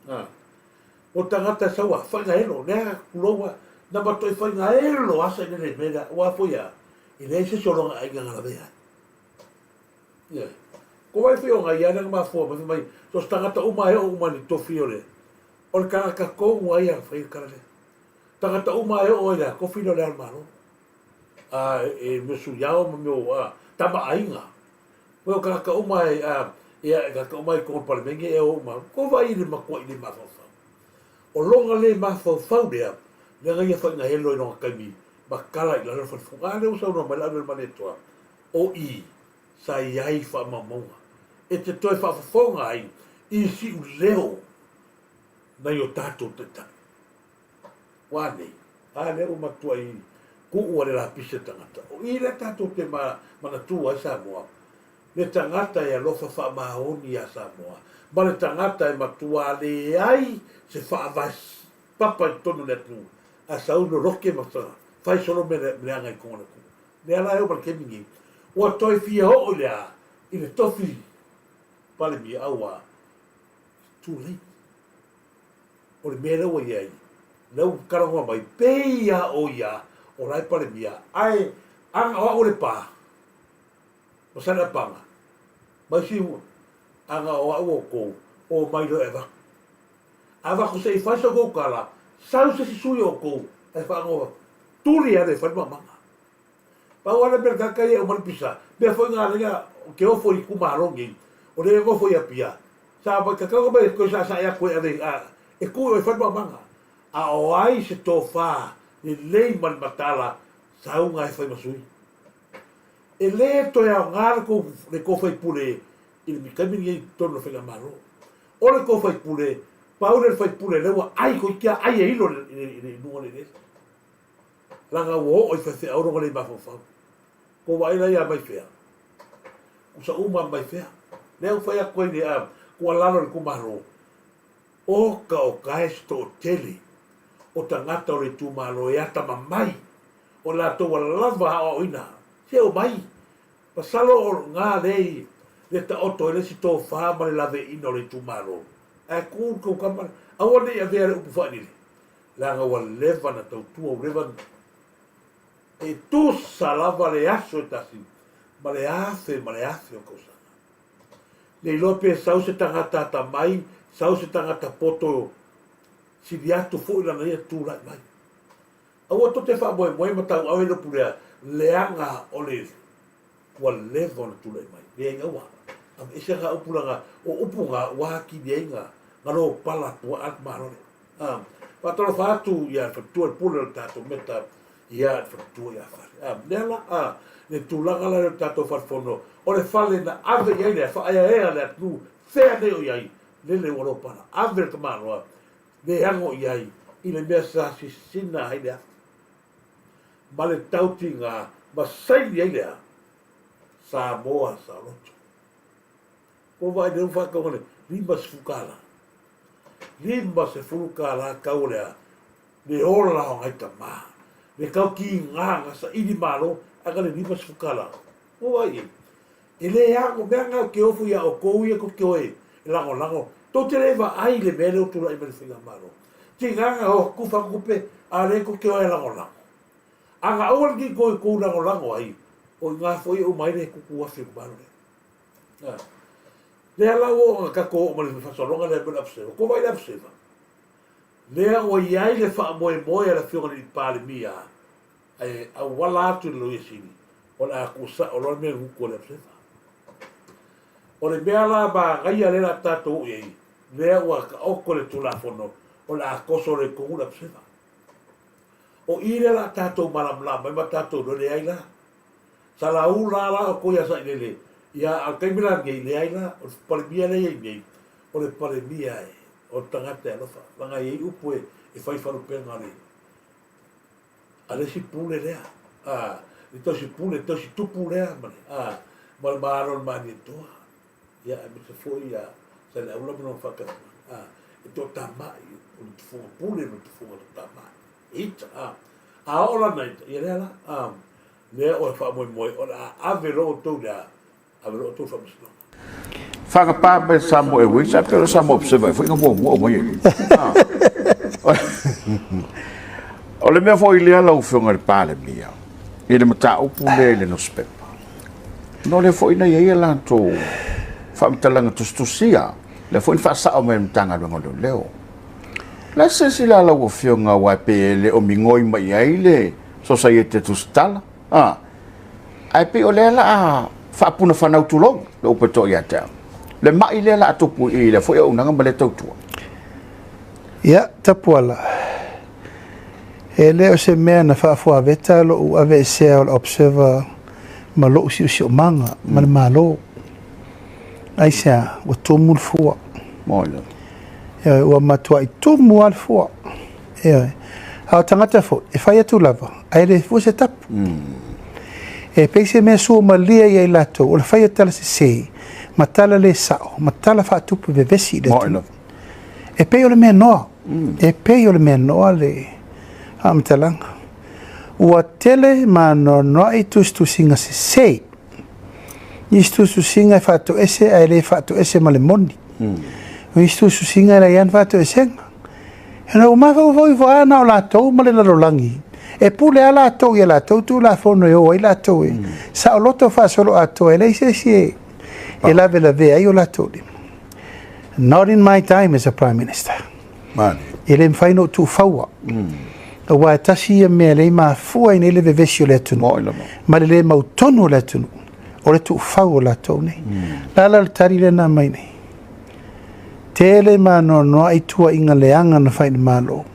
S2: A. O tagata e sau a, faigaelo, lea, tulou a, na matuai faigaelo lava Sailele i le mea lea, aua foi a, e leai se isi o lona aiga na lavea ai. Ioe. Ko wai foi o ngai ia lea na mafua mai, fai mai, so se tagata uma e oo uma i le tofi o le, O le tagata tonu a ia na fai le tala lea. Tagata uma e oo ai lea, tofi lea o le Ao o le Malo. A e mea suiao ma mea o a, tama aiga. Mea o tagata uma e a, ia tagata uma i totonu o le Palemene e o uma, ko vaai i le matuai le mafaufau. O lona le mafaufau lea, lea na ia faiga helo i lona taimi ma tala i lalo le falefono. A lea ua saunoa mai Laaulialemalietoa, o i sa i ai faamaumauga e te toe faafofoga ai i siuleo nai o tatou taitai. Ua a nei? A lea ua matuai kuʻu a le lapisi le tagata. O i lea tatou te manatua ai Samoa, le tagata e alofa faamaoni iā Samoa, ma le tagata e matua leai se faavae papa i totonu o le atunuu, a sau loloke ma fai solo mea leaga i totonu o le atunuu. Lea la e oo mai le taimi nei, ua toe fia oo i le a? I le tofi Palemia, auā, too late. O le mea lea ua i ai, lea ua talanoa mai, pei lava o ia o la e Palemia, ae ana o au o Lepa, ma Saleapaga, ma isi ana o au o outou, omai loa e avatu. Avatu se i fai sa outou tala, sau se isi sui o outou e faanoa, tuli e alu e fai le mamaga. Pau lava le mea tagata ia e uma le pisa, mea foi na ala ai ou te ofo i itumalo nei, o lea e nofo i Apia, sa tatau ona mai toe saesae atu e ave a e tu i o e fai le maumaga. A o ai se tofa lelei ma le mataala sauga e fai ma sui? E le toe aoga le tou le tou faipule i le taimi lenei i totonu o le faigamalo. O le tou faipule, pau lea o le faipule lea ua ai toeitiiti lava ai e ilo i le luga o le eleele. Leaga ua oo i faifeau lona le mafaufau. Ua vaai la ia mai fea? Usa uma mai fea? Lea ua fai atu ai le tuualalo i le itumalo. Oka oka e se toʻatele o tagata o le itumalo e atamamai o latou ua lava aoaoina se omai. Masalo o lga lea i le taoto ai le isi tofa ma le laveaiina o le itumalo. Ae tu le tou tama lea. Aua ne i avea le upu faailile, leaga ua leva na tautua, ua leva na. E tusa lava le aso e tasi ma le 1000 ma le 1000 o tausaga. Le iloa pe sau se tagata atamai, sau se tagata poto sili atu foi lana ia tulai mai. Aua tou te faamoemoe ma tauave le upu lea, leaga o le ua leva ona tulai mai. Leai aua. Aveese ga upu leaga o upu ga ua atili ai ga ga lopala puaa le tamaloa lea. A, faatalofa atu ia le faletua le pule o le tatou meta ia le faletua ia Fale. A, lea la, a, le tulaga la lea o le tatou falefono, o le fale na ave i ai le faaeaea le atunuu, fea nei o i ai, lele ua lopala, ave le tamaloa, le ago i ai i le mea sa sisina ai le afi ma le tautiga ma saini ai le a? Samoa saoloto. Ua vaai lea ua faatauga le 50 tala. 50 tala tau o le a? Le ola o nai tama. Le tau tiga na saili malo ae na le 50 tala. Ua vaai i ai. E le ago mea na ou te ofo ia outou ia tou te o e lagolago, tou te le vaai i le mea lea ua tulai mai le faigamalo. Tiga na o atu tufa tupe, a o lea tou te o e lagolago. A na aua lenei tou i tou lagolago ai, o i ina foi e uma ai le tutu afi o le malo lea. Lea la ua oo ina tatou oo mai le faasologa lea mo le abseva. Tou vaai i le abseva? Lea ua i ai le faamoemoe a le Afioga i le Palemia ae auala atu i le Loia Sili, o le a tuusao loa le mea gutu a le abseva. O le mea la manaia lea o le a tatou oo i ai, lea ua taoto le Tulafono, o le a toso loa i totonu le abseva. O i lea o le a tatou malamalama ai ma tatou iloa, leai la. Sa laula la outou ia Sailele, ia a o le taimi la lenei, leai la, o le Palemia lea e i ai nei, o le Palemia e, o le tagata e alofa, leaga e i ai upu e fai falupega a le, a le isi pule lea, a, le tausi pule, tausi tupu lea ma le, a, ma le malo o le Malietoa, ia, aemaise foi ia Saleaula ma lona faatasi mai, a, e toatamai, o le tufuga pule ma le tufuga toatamai, e ita, a, a oo la na ita, ia lea la, a, lea o e faamoemoe, o le a ave loa outou le a, ave loa outou i le faamasinoga.
S7: Fagapa mai le Samoa Airways, ae pei o le Samoa Observer ai foi na muamua aumai ai. O le mea foi lea lau Afioga i le Palemia, i le mataupu lea i le nusipepa, ona o lea foi na i ai a latou faamatalaga tusitusia, lea foi na faasao mai e le Matagaluega o Leoleo. O le a se silasila a lau Afioga aua e pei e le o migoi mai i ai le Sosaiete Tusitala? A, ae pei o lea la a faapunafanau tulou le upu e toa ia te au. Le mai lea la a tupu i lea foi auaunaga ma lea tautua.
S6: Ia, Tapuala, e le o se mea na faafuaveta lo'u aveesea o le Observer ma lo'u siosiomaga ma le Malo. Aisea? Ua tumu le fua. Ioe, ua matuai tumu lava le fua. Ioe. A o tagata foi, e fai atu lava, ae le fua se tapu. E pei se mea suamalie ia i latou, o le fai o tala sese, ma tala le sao, ma tala faatupu vevesi i le atunuu. E pei o le mea noa, e pei o le mea noa le faamatalaga. Ua tele ma anoanoai tusitusiga sese, nisi tusitusiga e faatoese ae le faatoese ma le moni. O nisi tusitusiga e leai lava ni faatoesega. Ina ua mafaufau ifo lava na o latou ma le lalolagi, e pule lava latou i a latou Tulafono e o ai latou e saoloto faasoloatoa, e leai se isi e, e lavelavea ai o latou lima. Not in my time as a Prime Minister. E le mafai ona ou tuufaua. Aua e tasi ia mea lea e mafua ai nei le vevesi o le atunuu ma le le mautonu o le atunuu, o le tuufau o latou nei. La la le tali lea na aumai nei. Tele ma anoanoai tuuaiga leaga na fai i le Malo.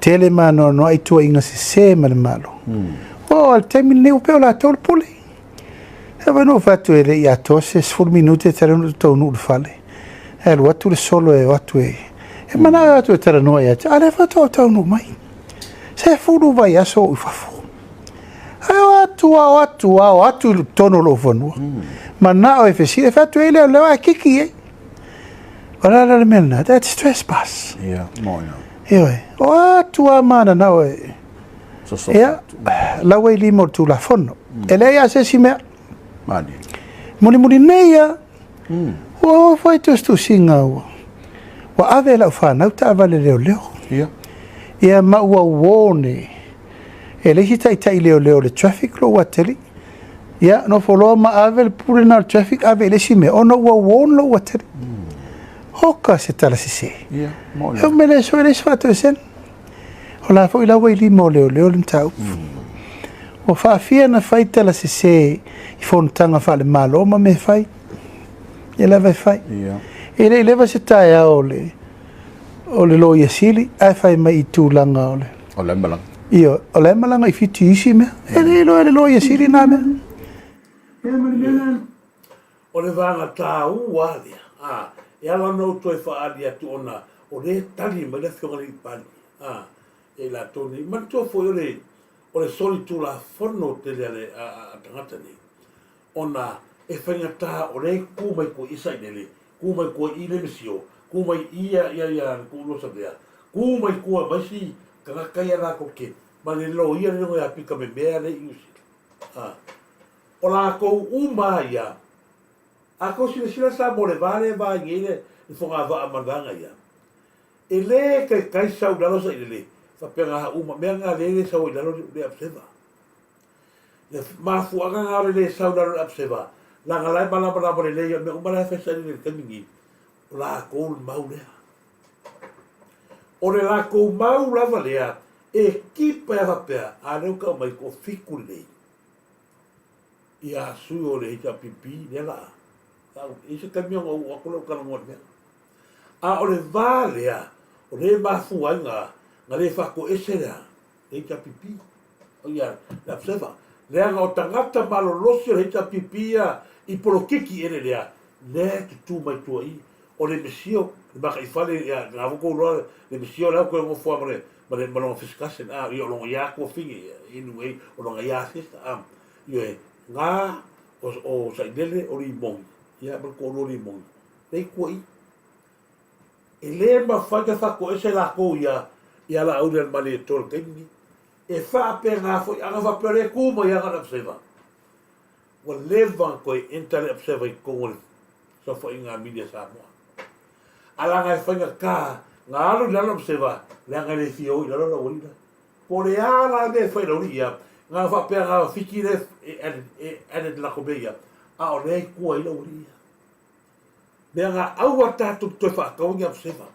S6: Tele ma anoanoai tuuaiga sese ma le Malo. Ua oo lava i le taimi lenei ua pei o latou le pule. E fai na ou fai atu e le i atoa se 10 minute e tatau ona ou taunuu i le fale. E alu atu le solo e o atu e e manao e o atu e talanoa ia te au, a o lea faatoa ou taunuu mai. 10 vaiaso o ou i fafo. Ae o atu a, o atu a, o atu i totonu o lou fanua. Manao e fesili, e fai atu ai lea, leo ae kiki i ai. O le a la le mea lena? That's trespass.
S7: Ia, moni.
S6: Ioe. O a atu lava mananao e... Ia, la ua i lima o le Tulafono. E leai lava se isi mea.
S7: Malie.
S6: Mulimuli nei lava, ua oo foi tusitusiga ua, ua ave e lau fanau taavale leoleo.
S7: Ia.
S6: Ia ma ua warn e, e le isi taitai leoleo o le traffic lou atalii. Ia, nofo loa ma ave le pule lena o le traffic ave i le isi mea, ona ua warn lou atalii. Oka se tala sese.
S7: Ia, moni.
S6: E mele so e leai se faatoesega. O la foi la ua i lima o leoleo le mataupu. Ua faafia na fai tala sese i fonotaga faale-Malo ma mea fai. Ia lava e fai.
S7: Ia.
S6: E le i leva se taeao o le o le Loia Sili ae fai mai i tulaga o le
S7: O la e malaga.
S6: Ioe, o la e malaga i Fiti i isi mea. E le iloa e le Loia Sili na mea. Ia ma le mea lena.
S2: O le vaega taua lea, ā, e ala ona ou toe faaali atu ona o lea e tali mai le Afioga i le Palemia, ā, ia i latou nei. Manatua foi o le, o le solitulafono tele a le, a, a tagata nei, ona e faigata o lea e kū mai koe i Sailele, kū mai koe i Lemesio, kū mai i ia, ia, ia le Kuulua Savea, kū mai koe ma isi tagata ia latou te, ma le loia le logo ia pika me mea le i Niu Sila. Ā, O lakou uma ia. A kou silasila sa mo le va lea va i nei le fogavaa ma vaega ia. E le kaikai sau i lalo sa i lele faapea nga uma mea nga le le sau ai i lalo le abseva. Le mafuaaga nga o le le sau i lalo le abseva laga la e malamalama lelei ia mea uma la e fai sa i lele i le taimi nei o lakou le mau lea. O le lakou mau lava lea e kipa ia faapea a lea ua tau mai ko fiku lenei. Ia sui o le HRPP lea la a i se taimi ona ou atu lea ou talanoa i le mea. A o le va lea, o lea e mafua ai na, na le faatoese lea le HRPP, o ia le Observer. Leaga o tagata malolosi o le HRPP ia i polokiki ele lea, lea e tutū mai tua i i. O le mesio, le makaifale, ia, na foi kou iloa le mesio lea ua toe nofo lava ma le, ma le, ma lona first cousin, a, ia o lona ia tuafine, anyway, o lona ia sister, a, ioe, na o, o Sailele, o Limoni, ia, ma le toalua o Limoni, lea i tua i i. E le mafai ona faatoese latou ia, ia Laauli Almalietoa i le taimi lenei. E faapena foi, ana faapea o lea e tu mai lava na o le Observer, Ua leva ona toe enter le Observer i totonu o le saofaiga a media Samoa. A laga e faigata na alu i lalo Observer, leaga e le fia o i lalo le aualii la. Po o le a la le mea e fai e le aualii ia, na faapea na fiki le e added, e added lako mea ia, a o lea e tua ai le aualii ia. Mea na aua tatou te toe faatau ni Observer.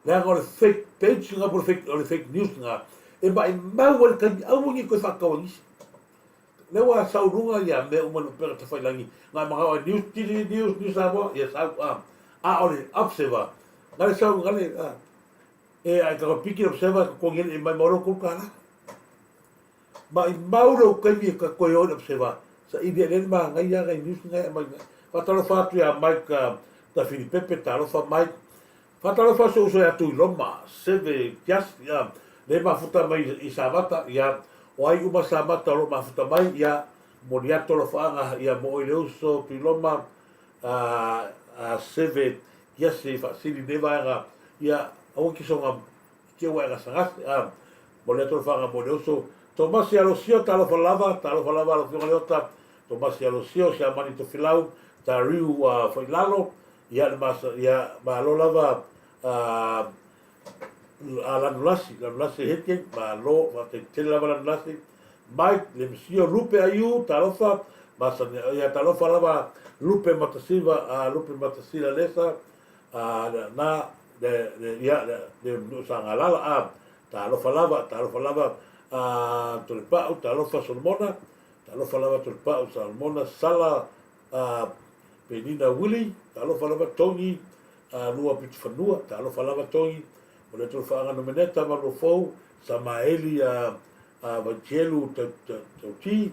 S2: Leaga o le fake page na po o le fake, o le fake news na, e maimau ai le taimi, aua ne i toe faatau e nisi. Lea ua sau luga ia mea uma le upega tafailagi na manao ai news tili news news Samoa ia sau a a o le observer na le sau na le a e ai ka piki observer ka kongi e mai mau kou kala ma i mau le taimi e ka koe o le observer sa ili e le ma ngai ia ngai news ngai mai fatalofa atu ia Mike Tafilipepe talofa Mike Faatalofa si ou uso ia Tuiloma, Seve Tiasi, ia, le mafuta mai i Samata, ia, o ai uma Samata o lo o mafuta mai, ia, momoli atu alofaaga, ia, mo oe le uso Tuiloma, a, a Seve Tiasi faasili nei vaega, ia, aua ki soga i te ua e gasegase, a, momoli atu alofaaga mo le uso Tomasi Alosio, talofa lava, talofa lava lau Afioga Leota, Tomasi Alosio, Siamani Tofilau, Tariu, a, Failalo, Ia le masa, ia malo lava a a Lanulasi, Lanulasi Heke, malo, faafetai tele lava Lanulasi. Mike, le Mesio, Lupe Aiu, talofa, masani, ia talofa lava Lupe Matasiva, a Lupe Matasila Lesa, a na, le, le, ia, le, le Nu'u Sagalala, a, talofa lava, talofa lava, a Tolepa'u, talofa Solomona, talofa lava Tolepa'u, Solomona, Sala, a Penina Willie, talofa lava Togi, a Lua Pitufanua, talofa lava Togi, o le Tolofaaga Nomeneta ma Lua Fou, Samaeli a a Vaitielu Tauti,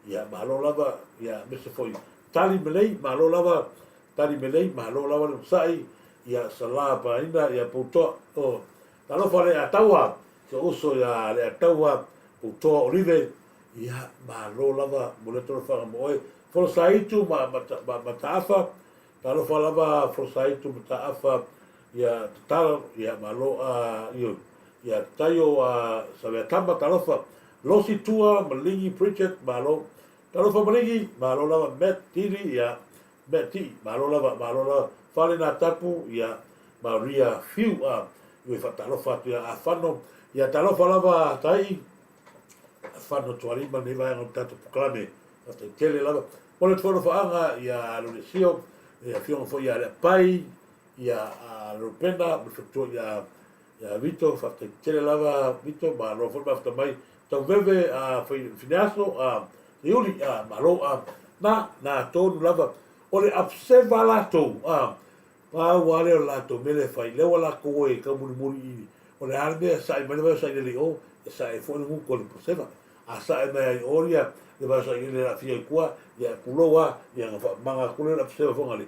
S2: ia malo lava, ia aemaise foi Tali Melei, malo lava Tali Melei, malo lava le onosai, ia Sala Paina, ia Poutoa, o, talofa Leataua, si ou uso ia Leataua, Poutoa Olive, Ia, malo lava mo lea talofaga mo oe. Folosaitu ma, ma, ma, Mataafa, talofa lava Folosaitu Mataafa, Ia tatalo, ia malo a ioe. Ia Taio a Saveatama, talofa. Losi Tua, Maligi Pritchard, malo. Talofa Maligi, malo lava. Matt Tili, ia Matt Tii, malo lava, malo lava. Fale na Tapu, ia Maria Fiu, a ioe faatalofa atu ia Afano. Ia talofa lava Tai, Afano Tualima, lenei vaega o le tatou polokalame. Faafetai tele lava. Mo le atualofaaga ia Lolesio, le afioga foi ia Leapai, ia Rupena, ma le faletua ia ia Vito, faafetai tele lava Vito, malo foi le mafuta mai. Tauveve a Fineaso, a Iuli, a malo a na na tonu lava. O le upseva latou, a pau lava lea o le latou mea lea e fai, lea ua latou o e taumulimuli i o le a le mea e sae mai le vai o Sailele i o, e sae foi le gutu a le upseva. A sae mai ai o ia le vai o Sailele e aafia i tua, ia tulou lava, ia ona faamamaga atu lea o le upseva foi le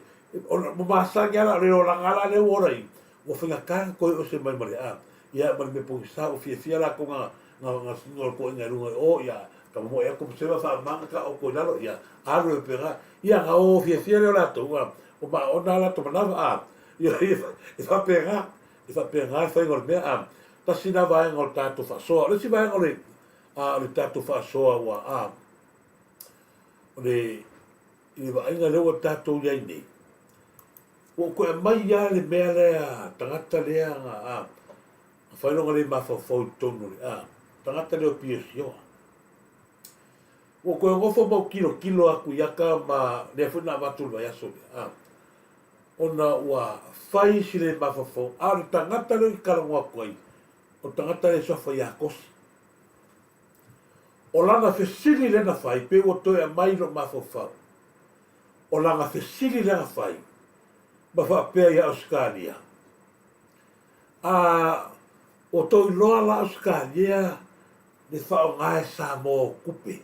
S2: Ona ua masani lava la, o le olaga lava la lea ua ola i, ua faigata ona toe ese mai ma le a, ia ma le mea pogisa, ua fiafia latou na, na, na sino le toeaina i luga i o, ia, ka momoe atu ma seva faamamaga ka oto i lalo, ia, alu e pena, ia, na o fiafia lea o latou, a, ua maona a latou manava, a, ia, ia, e faapena, e faapena le faiga o le mea, a, tasi lena vaega o le tatou faasoa. O le isi vaega o le, a, o le tatou faasoa ua, a, o le, I le vaaiga lea ua tatou i ai nei, ua ou toe aumai lava le mea lea tagata lea na a, na fai lona le mafaufau i totonu o le a, tagata lea o Piosioa. Ua ou toe nofo ma ou tilotilo atu i ata ma lea foi na avatu i le vaiaso lea, a, ona ua fai si le mafaufau, a o le tagata lea ou te talanoa atu ai, o le tagata lea e suafa ia Kosi. O lana fesili lea na fai, pei ua toe aumai i lou mafaufau. O lana fesili lea na fai, ma faapea ia Ausetalia, A ua tou iloa la Ausetalia le faaaoga e Samoa o tupe?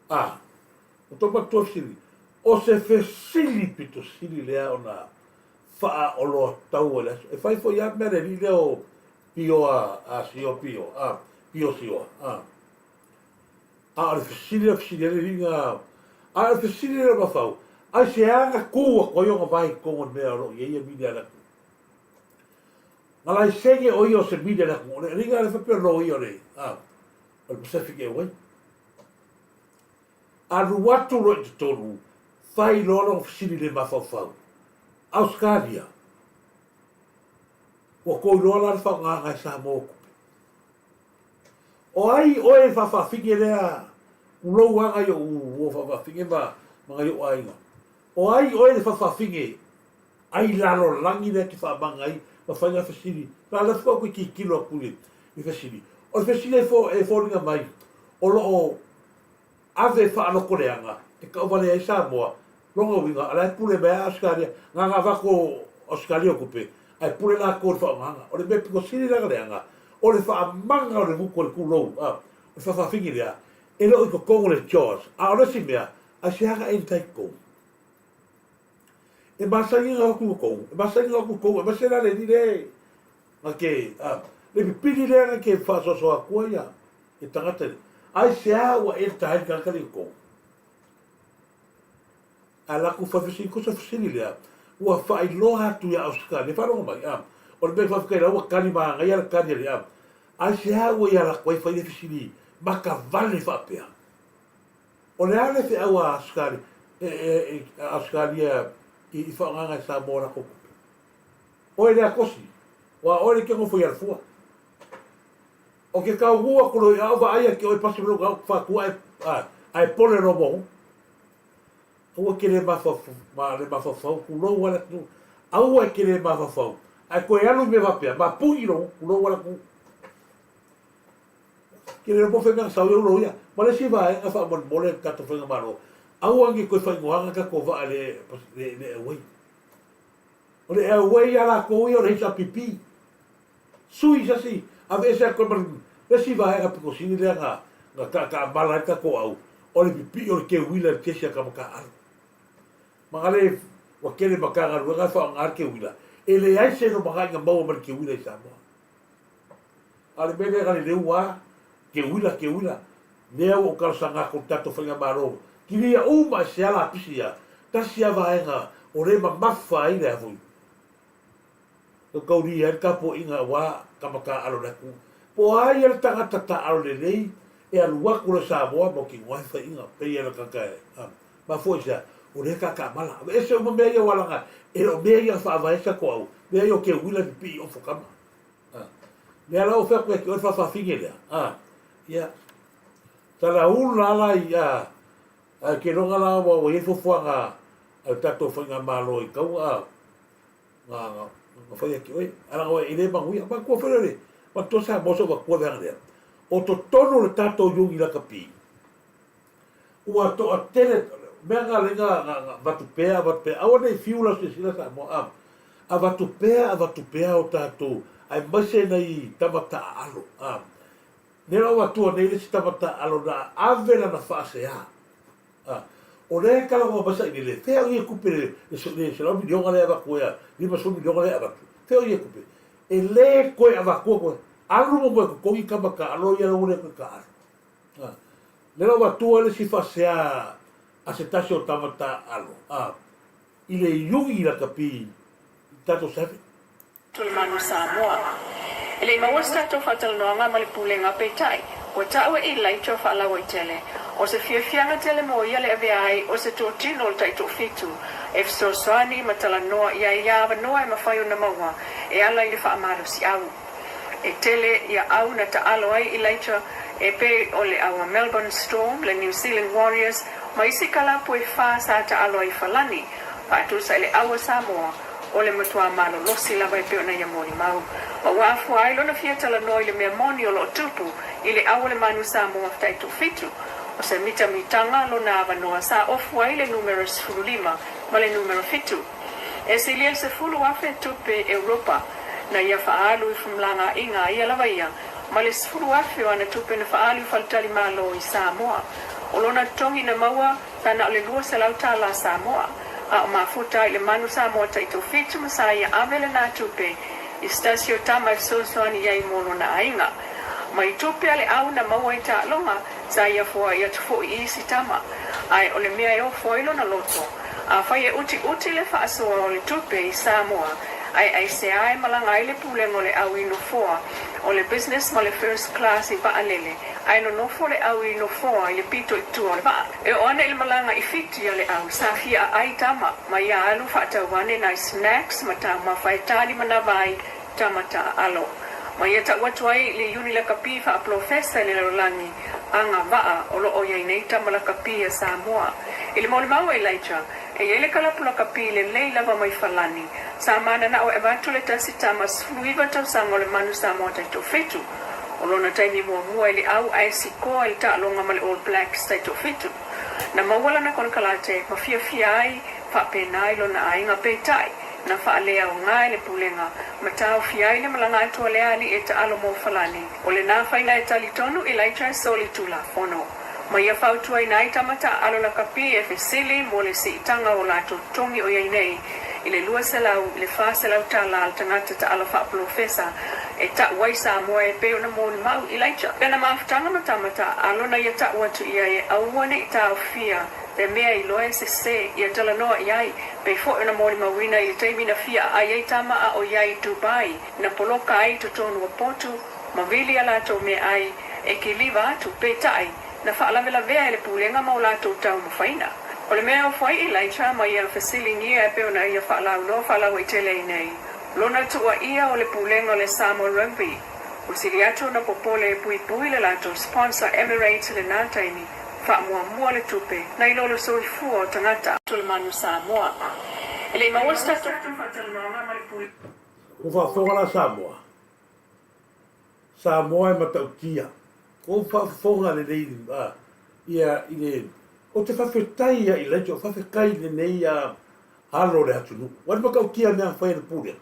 S2: A, ua tou manatua fesili? O se fesili pito sili lea ona faaoloataua i le aso. E fai foi lava mea a le alii lea o Pio a sio pio a pio sio a. A o le fesili lea fesili ai le alii na a o le fesili lea mafau ai se aga tu atu ai ona vae i totonu o le mea o lo o i ai ia mili a le atunuu. Na laisene o ia o se mili a le atunuu. O le alii na le faapea loia o le a o le Pacific Airway. Alu atu loa i totonu, fai loa lona fesili le mafaufau. Ausetalia, Ua tou iloa la le faaaogaga e Samoa o tupe. O ai oe e faafaafine lea tulou lava nai ou uo faafaafine ma ma nai ou aiga. O ai oe le faafaafine ai lalolagi lea e te faamaga ai ma fai na fesili. La lea faatoa ou toe tilotilo atu i le fesili. O le fesili e foliga mai o lo o ave faalotoleaga e tauvalea ai Samoa, lona uiga o la e pule mai lava Ausetalia, na ona avatu o Ausetalia o tupe ae pule latou i le faaaogaga. O le mea pito sili la ona leaga, o le faamaga o le gutu o le tulou, a, o le faafaafine lea, e le o i totonu o le jaws. A o le isi mea, aisea na enter ai i totonu? E masani ona o atu i totonu, e masani ona o atu i totonu, aemaise la le alii lea e, na te, a, le pipili lea na te faasoasoa atua ia, e tagata ia. Aisea ua enter ai le tagata lea i totonu? Ae latou fai fesili, ko se fesili lea, ua faailoa atu ia Ausetalia, faalogo mai, a, o le mea faafetai la ua tali manaia le tali a le, a, aisea ua ia latou ai fai le fesili makavale faapea? O le a le feau a Ausetalia, e, e, e, a Ausetalia i, i faaaogaga e Samoa latou tupe? Oe lea Kosi, ua oe le ke nofo i Alafua. O ke kaugū aku loa i a o vaai a ke oe pasi mai lou faatu ae, ae pole loa mohu. Aua ke le ma le mafaufau, tulou a le atunuu. Aua e ke le mafaufau, ae toe alu i mea faapea, ma pui lou, tulou a le atunuu. Ke le mo fai mea sau i au loia. Ma le isi vaega faamolemole le tatou faigamalo, aua ne i toe faaigoaga tatou vaa i le, le, le Airway. O le Airway a latou ia o le HRPP. Sui sasi, aveese atu ai ma le isi vaega pito sili lea na, na taataamala ai le tatou au, o le pipii o le keuila i le kesi a Kamataalu. Magale ua tele Matagaluega e faaaoga le keuila, e leai se lumanai na maua mai le keuila i Samoa. A o le mea lea na leleu a, keuila, keuila, lea ua ou talosaga atu i le tatou Faigamalo, kilia uma e se ala apisi ia, tasi a vaega o lea e mamafa ai le a foi. Kaukaulia ai le tapuaiga aua tama taaalo le atunuu. Po o a ia le tagata taaalo lelei e alu atu le Samoa ma tinoa ai faiga pei e le tagata e mafua i se a? O lea e taatamala. Aveese uma mea ia ua laga e le o mea ia na faavae ai sa toau, mea ia o teuila pipii ofo tama. Lea la ua fai atu ia te oe le faafafine lea, ia, talaulu la la i a, ae ke loga la ua ua i ai fuafuaga a le tatou faigamalo i taua a, na, na fai ia te oe. Ae leaga e le manuia. Manatua foi lea o le, manatua Samoa sa ou avatua le vaega lea, o totonu o le tatou Iuni Lakapi, ua toatele, mea na ala ai na avatu pea, avatu pea, aua ne i fiu lau silasila Samoa, a, avatu pea, avatu pea o tatou, aemaise nai tama taaalo, a. Lea la ua avatua nei le isi tama taaalo na ave lana faasea, a. O lea e talanoa mai sailele, fea o ia tupe le $100 miliona lea e avatu ai, $50 miliona lea e avatu, fea o ia tupe? E le toe avatua koe, alu ma moe totogi tama taaalo ia la ua le toe taaalo. Lea la ua tua le isi faasea a se tasi o tama taaalo i le iugi i lakapi i tatou seven.
S8: Tulimanu Samoa. E le i maua se tatou faatalanoaga ma le Pulega, peitai, ua ta'u e Elaija o faalauaitele, o se fiafiaga tele mo ia le avea ai o se totino o le taitoafitu e fesoasoani ma talanoa i ai ia avanoa e mafai ona maua e ala i le faamalosiau. E tele ia au na taalo ai Elijah e pei o le au a Melbourne Storm, le New Zealand Warriors ma isi kalapu e fa sa taalo ai i Falani, faatusa i le au a Samoa, o le matuā malolosi lava e pei ona ia molimau. Ma ua afua ai lona fia talanoa i le mea moni o lo o tupu i le au o le manu Samoa taitoafitu. O se mitamitaga lona avanoa sa ofu ai le numera 15 ma le numera 7. E silia i le 10,000 tupe Europa na ia faaalu i fmlagaaiga a ia lava ia, ma le 10,000 o ana tupe na faaalu i faletalimalo i Samoa. O lona totogi na maua sa na o le $200 tala Samoa, a o mafuta ai le manu Samoa taitoafitu ma sa ia ave lena tupe i se tasi o tama e fesoasoani i ai mo lona aiga. Mai tupe a le au na maua i taaloga, sa ia foai atu foi i isi tama, ae o le mea e ofo ai lona loto, Afai e utiuti le faasoa o le tupe i Samoa, ae aisea e malaga ai le pulega o le au i nofoa o le business ma le first class i vaalele, ae nonofo le au i nofoa i le pito i tua o le vaa? E oo ane i le malaga i Fiti a le au, sa fia aai tama ma ia alu faatau ane nai snacks ma taumafa e tali manava ai tama taaalo. Ma ia tau atu ai i le iuni lakapi faapolofesa i le lalolagi agavaa o lo o i ai nei tama lakapi a Samoa. I le molimau a Elijah, e i ai le kalapu lakapi lelei lava mai Falani, sa mananao e avatu le tasi tama 19 tausaga o le manu Samoa taitoafitu. O lona taimi muamua i le au ae sikoa i le taaloga ma le All Blacks taitoafitu. Na maua lana konekarate ma fiafia ai faapena i lona aiga peitai, Na faaleaoga e le Pulega ma taofia ai le malaga atu a le alii e taalo mo Falani. O lena faiga e talitonu Elijah e soli Tulafono. Ma ia fautuaina ai tama taaalo lakapi e fesili mo le siitaga o latou totogi o iai nei i le 200 i le 400 tala a le tagata taalo faapolofesa e tau ai Samoa e pei ona molimau Elijah. Lana mafutaga ma tama taaalo na ia tau atu i ai e aua ne i taofia le mea iloa e sese ia talanoa i ai, pei foi ona molimauina i le taimi na fia aai ai tama a o i ai i Dubai, na poloka ai i totonu o potu ma vili a latou meaai e kiliva atu, peitai, na faalavelavea e le pulega ma o latou taumafaina. O le mea e ofo ai Elijah ma ia fesiligia e pei ona ia faalauiloa faalauaitele ai nei lona tuuaia o le pulega o le Samoa Rugby, ua sili atu ona popole e puipui le latou sponsor Emirates i lena taimi, Faamuamua le tupe nai lo le soifua o tagata. Tulimanu Samoa. E le i maua se tatou faatalanoaga ma le Pule.
S2: Ua faafofoga la Samoa? Samoa e matautia. Ua faafofoga lelei ia i le Ou te faafetai ia Elijah, faafetai i lenei alo o le atunuu. Ua le matautia mea na fai e le Pulega.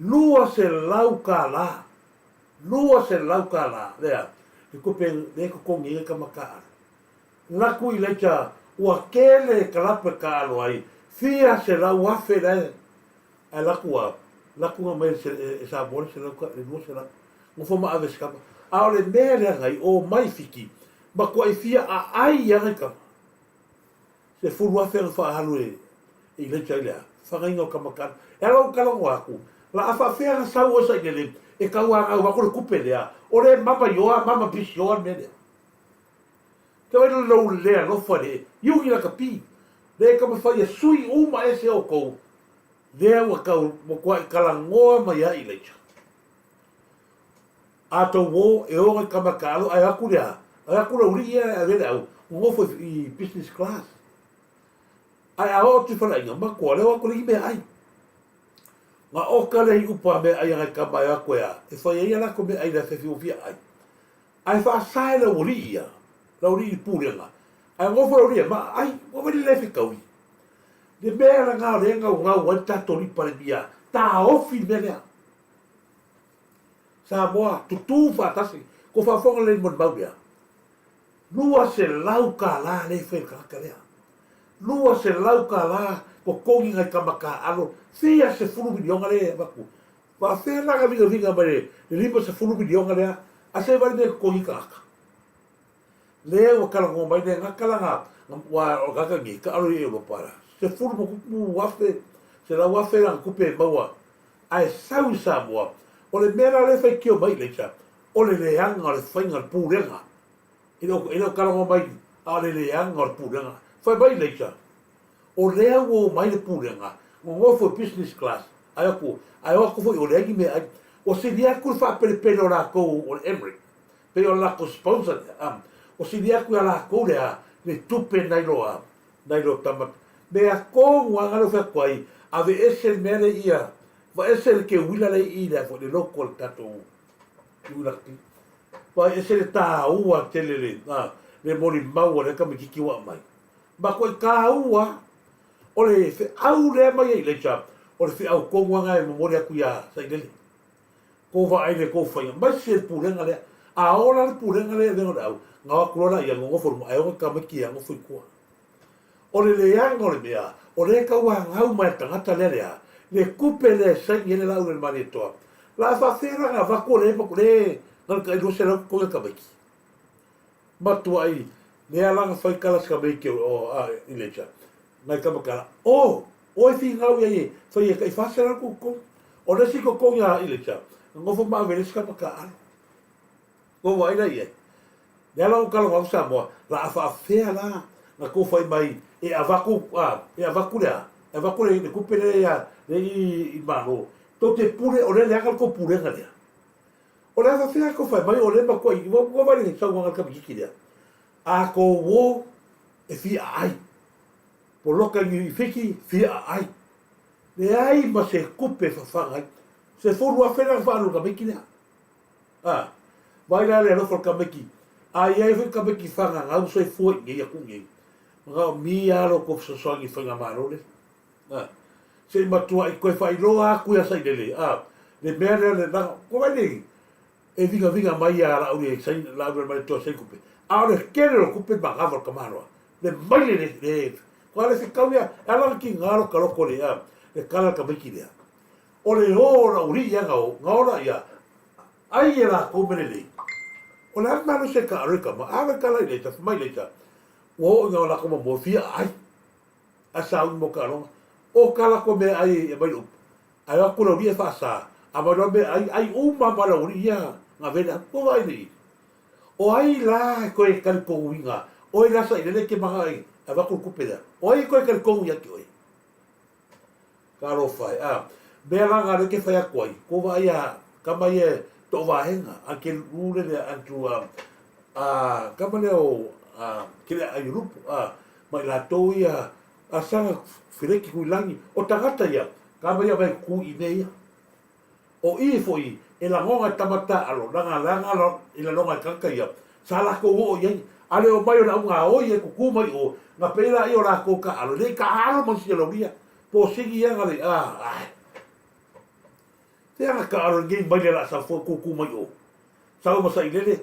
S2: $200. $200 lea le tupe lea e totogi ai le tama taaalo. Laku i laita ua tele kalapu e taaalo ai, fia selau afe la ae laku a, laku na aumai e Samoa le selau le 200. Nofo ma ave se kama. A o le mea lea nai o mai Fiti, matuai fia aai ia nai kama. 10,000 na faaalu e Ilaisa i le a? Fagaiga o Kamakala. E ala ou talanoa atu, la a faafea na sau oe sailele e tauagau atu le tupe lea, o le mama ioa mama pisioa le mea lea. Te wai lou le alofa le iugi lakapi, le taumafai e sui uma ese outou, lea ua tau matuai talanoa mai ai Ilaisa. A tou o e oga i Kamakaalo ae o atu le a? Ae o atu le ulii ia e ave le au, nonofo i business class. Ae a oo atu i faleaiga, matua leo atu le i meaai. Na oka le iupa a meaai a nai tama e o atu e a, e fai ai a latou meaai i le afiafi ua fia ai. Ae faasae le aualii ia, le aualii i le pulega, ae nofo le aualii e maa ai, ua veli le fetaui. Le mea lena o lea e naunau ai le tatou alii Palemia, taofi le mea lea. Samoa, tutū faatasi, kou faafofoga lelei i le molimau lea. $200 lea e fai e le tagata lea. $200 totogi nai tama taaalo, fia sefulu miliona lea e avatu. Faafefea la na vigaviga mai le 50 miliona lea a se vale mea e totogi tagata? Lea ua talanoa mai le gata la na, ua o le tagata nei, taalo i Europa la, sefulu ma tupu afe, 100,000 lana tupe e maua ae sau i Samoa. O le mea la lea e faitio mai i Leisa, o le leaga o le faiga o le pulega. E le o, e le o talanoa mai, a o le leaga o le pulega. Fai mai Leisa, o lea ua o mai le pulega, nonofo i business class, ae o atu, ae o atu foi o leai ni meaai. Ua sili atu le faapelepele o latou o le Emirates, pei o le latou sponsor lea, a, ua sili atu ia latou le a, le tupe nai lo a, nai lo tama. Mea tonu lava lea ua fai atu ai, aveese le mea lea ia, vaese le keuila lea i i le a foi, le logo a le tatou Iulaki. Ua ese le tāua tele le, a, le molimau a lea tamaitiiti ua aumai. Matuai tāua o le feau lea mai ai Leisa, o le feau tonu lava lena e momoli atu iā Sailele. Kou vaai i le kou faiga, maise le pulega lea. A ola le pulega lea i avega o le au, na o atu loa laia nonofo i luma, ae oga tamaiti ia nofo i tua. O le leaga o le mea, o lea e tauanau mai e le tagata lea le a, le tupe lea e saini ai le laau lea i le Malietoa. La a faafefea la ona avatu o lea e na o le tai 200 totogi a tamaiti. Matuai lea la na fai tala si tamaiti o a i Leisa, nai tama tala, o, oe finau iai e fai e tai 400 kou totogi. O le isi totogi a i Leisa, na nofo ma ave i le isi tama taaalo. Ua vaai la i ai. Lea la ua talanoa atu Samoa, la a faafefea la na tou fai mai e avatu, a, e avatu le a? E avatu le, le tupe lea ia, lea i, i Malo. Tou te pule, o lea leaga le tou pulega lea. O le a faafefea tou fai mai o lea matuai, ua, ua vaai le saunoaga a le tamaitiiti lea. A tou o e fia aai. Poloka i Fiti, fia aai. Leai ma se tupe e fafaga ai. 10,000 la na faaalu e le tamaiti lea. A, vaai la le alofa o le tamaiti, a i ai foi tamaiti fagagau soifua i inei atu nei, manaomia lava lo outou fesoasoani i faigamalo lea. A, se i matuai toe faailoa atu ia Sailele, a, le mea lea le laga, ko vai nei, e vigaviga mai ia Laauli e saina, Laauli mai le toa saina tupe, a o le tele o le tupe magava o le tamaloa, le maile le, le, ko a le fekau ia, e ala ona tiga lo ka loko le, a, le kala le tamaiti lea. O le ō o lou alii ia na ō, na ola ia, ai e lakou mea lelei. O le a le malosi e kaalo i kama, a wai kala i leita, fai mai leita, ua oo ina o lakou mamoe fia aai, ae sauni mo kaaloga. O ka lakou mea ai e mai le upu, ae o atu le alii e faasa, a mai loa mea ai, ai uma ma lau alii ia na vele atu, ua vaai nei. O ai la e toe talitonuina, oe la sailele e te mana ai, avatu le tupe lea, o ai e toe talitonu ia te oe? Talofa e, a mea la na lea ke fai atu ai, ko vaai a kama ia to vaega, a ke rule lea antu a, a kama lea o a ke lea ai rupu, a mai latou ia a sanga feleki kui langi, o tagata ia, kama ia mai ku i mea ia. O i foi e lagona e tama taalo, langa langa i lalonga e tagata ia, sa lakou oo i ai, a le omai o le augaoi e kuku mai o, na pei la ia o lakou taalo, le i taalo mai sia laulia, posini ia na le, a, ai. Te aga taalo lenei mai le la sa fo kuku mai o. Sau ma sailele,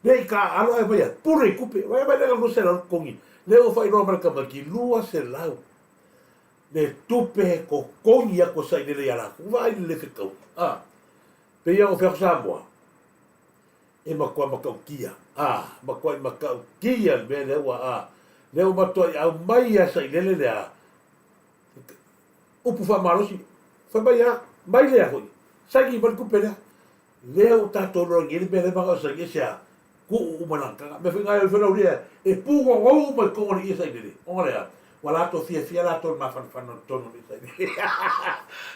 S2: le i taalo ai mai a, pule i kupe, vai mai le 200 totogi, le ua faailoa mai le tamaiti, 200. Le tupe e totogi atu e sailele ia latou, vaai le le fetau, a, pei lava ona fai atu Samoa, e matua matautia, a, matuai matautia le mea lea ua, a, lea ua matuai aumai lava e sailele le a, Upu faamalosi, fai mai a, mai lea foi, saini mai le tupe lea. Lea ua tatou iloa nei le mea lea e manao e saini e se a? Tuu uma i lana taga. Mea foi na e fai lau e pugogo uma i totonu o le ie saini le. Ona lea, ua latou fiafia latou i le mafanafana o totonu o le ie saini.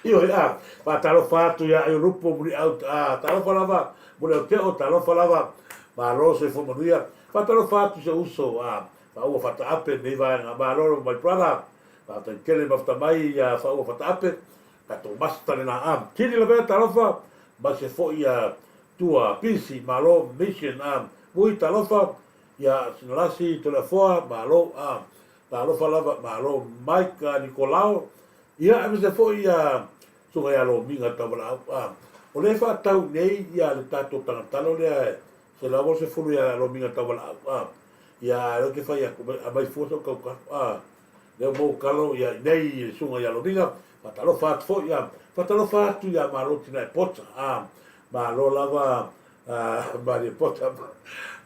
S2: Ioe, a, faatalofa atu ia Aiolupo Muliau, a, talofa lava Muliauteo, talofa lava, malo soifua manuia. Faatalofa atu i si ou uso, a, Faua Fataape i lenei vaega. Malo my brother, faafetai tele mafuta mai ia Faua Fataape, tatou master lena a. Tini Lavea talofa, maise foi ia Tua Pisi, malo Mission a. Vui talofa, ia Sinalasi Toleafoa, malo a. Talofa lava, malo Mike Nikolao, ia aemaise foi ia Susuga ia Lomiga Tauvalaau a. O lea e faatau nei ia le tatou tagatalo lea 180 ia Lomiga Tauvalaau a. Ia lea ou te fai atu, aumai fua sou tautalo a. Lea ua maua talo ia i inei i le susuga ia Lomiga, faatalofa atu foi ia, faatalofa atu ia Malo Tinae Pota a. Malo lava Malie Pota,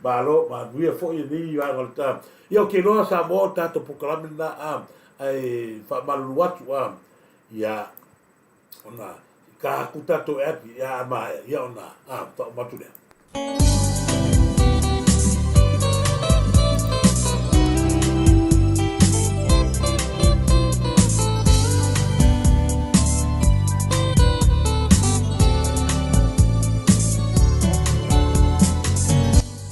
S2: malo, manuia foi i lenei vaega o le ta. Ia ou te iloa Samoa o le tatou polokalame lena a, ae faamalulu atu a, ia ona ka atu tatou e ati, ia a maea, ia ona a, faauma atu lea.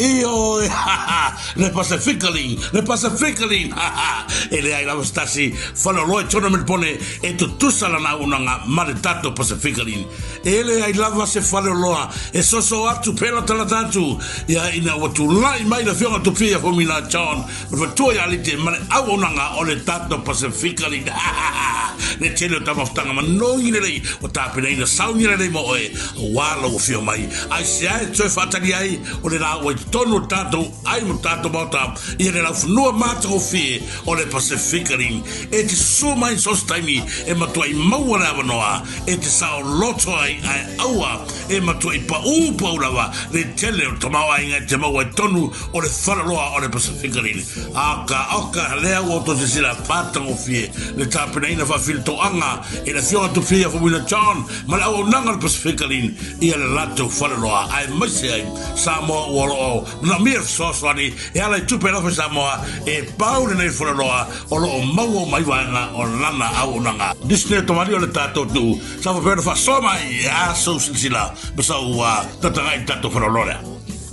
S2: Ioe, ha ha, le Pacifically, le Pacifically, ha ha, e leai lava se tasi faleoloa i Tournament Pone e tutusa lana auaunaga ma le tatou Pacifically. E leai lava se faleoloa e soso atu pelatalata atu ia ina ua tulai mai le Afioga Tupia Fomina John ma le faletua ia Alite ma le auaunaga o le tatou Pacifically. Ha ha ha, le tele o taumafataga manogi lelei ua tapenaina sauni lelei mo oe aua lou afio mai. Aisea e toe faatali ai o le la ua i totonu o le tatou ai ma tatou maota ia le laufanua matagofie o le Pacific Rim e te susū mai so se taimi e matuai maua le avanoa e te saoloto ai ae aua e matuai paū pau lava le tele o le tamaoaiga e te maua i totonu o le faleoloa o le Pacific Rim. Aka oka lea ua outou silasila matagofie le tapenaina faafilitoaga e le Afioga Tupia Faumuina John ma le auaunaga o le Pacific Rim ia le latou faleoloa aemaise ai Samoa ua o lo o manaomia le fesoasoani e ala i tupe alofa i Samoa e pau lenei faleoloa o lo o maua uma ai vaega o lana auaunaga. Disney o tamalii o le tatou atunuu sa faapea ona faasoa mai e a sou silasila ma sau tataga'i i le tatou faleoloa lea.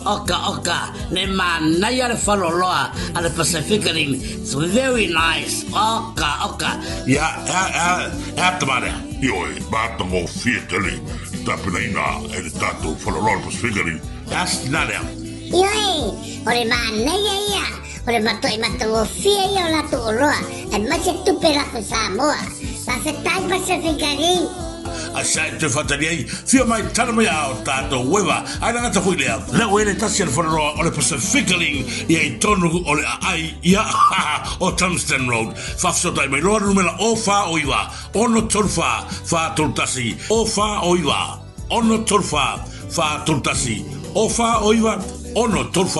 S9: Oka oka, le manaia le faleoloa a le Pacific Rim, it's very nice, oka oka.
S2: Ia, e a, e a, e a tama lea?
S10: Ioe, matagofie tele i tapenaina e le tatou faleoloa o le Pacific Rim.
S2: E a se tina lea?
S11: Ioe, o le manaia ia, o le matuai matagofie ia o latou oloa, aemaise tupe lafo Samoa. Faafetai Pacific Rim.
S2: A sa e toe faatali ai, fia mai tala mai a o tatou ueva, ae le gata foi lea, lea ua i ai le tasi a le faleoloa o le Pacific Rim ia i tonu o le aai ia o Tungsten Road. Faafesootai mai loa le numera 0 4 o 9 6 3 4 4 3 1 0 4 o 9 6 3 4 4 3 1 0 4 o 9 6 3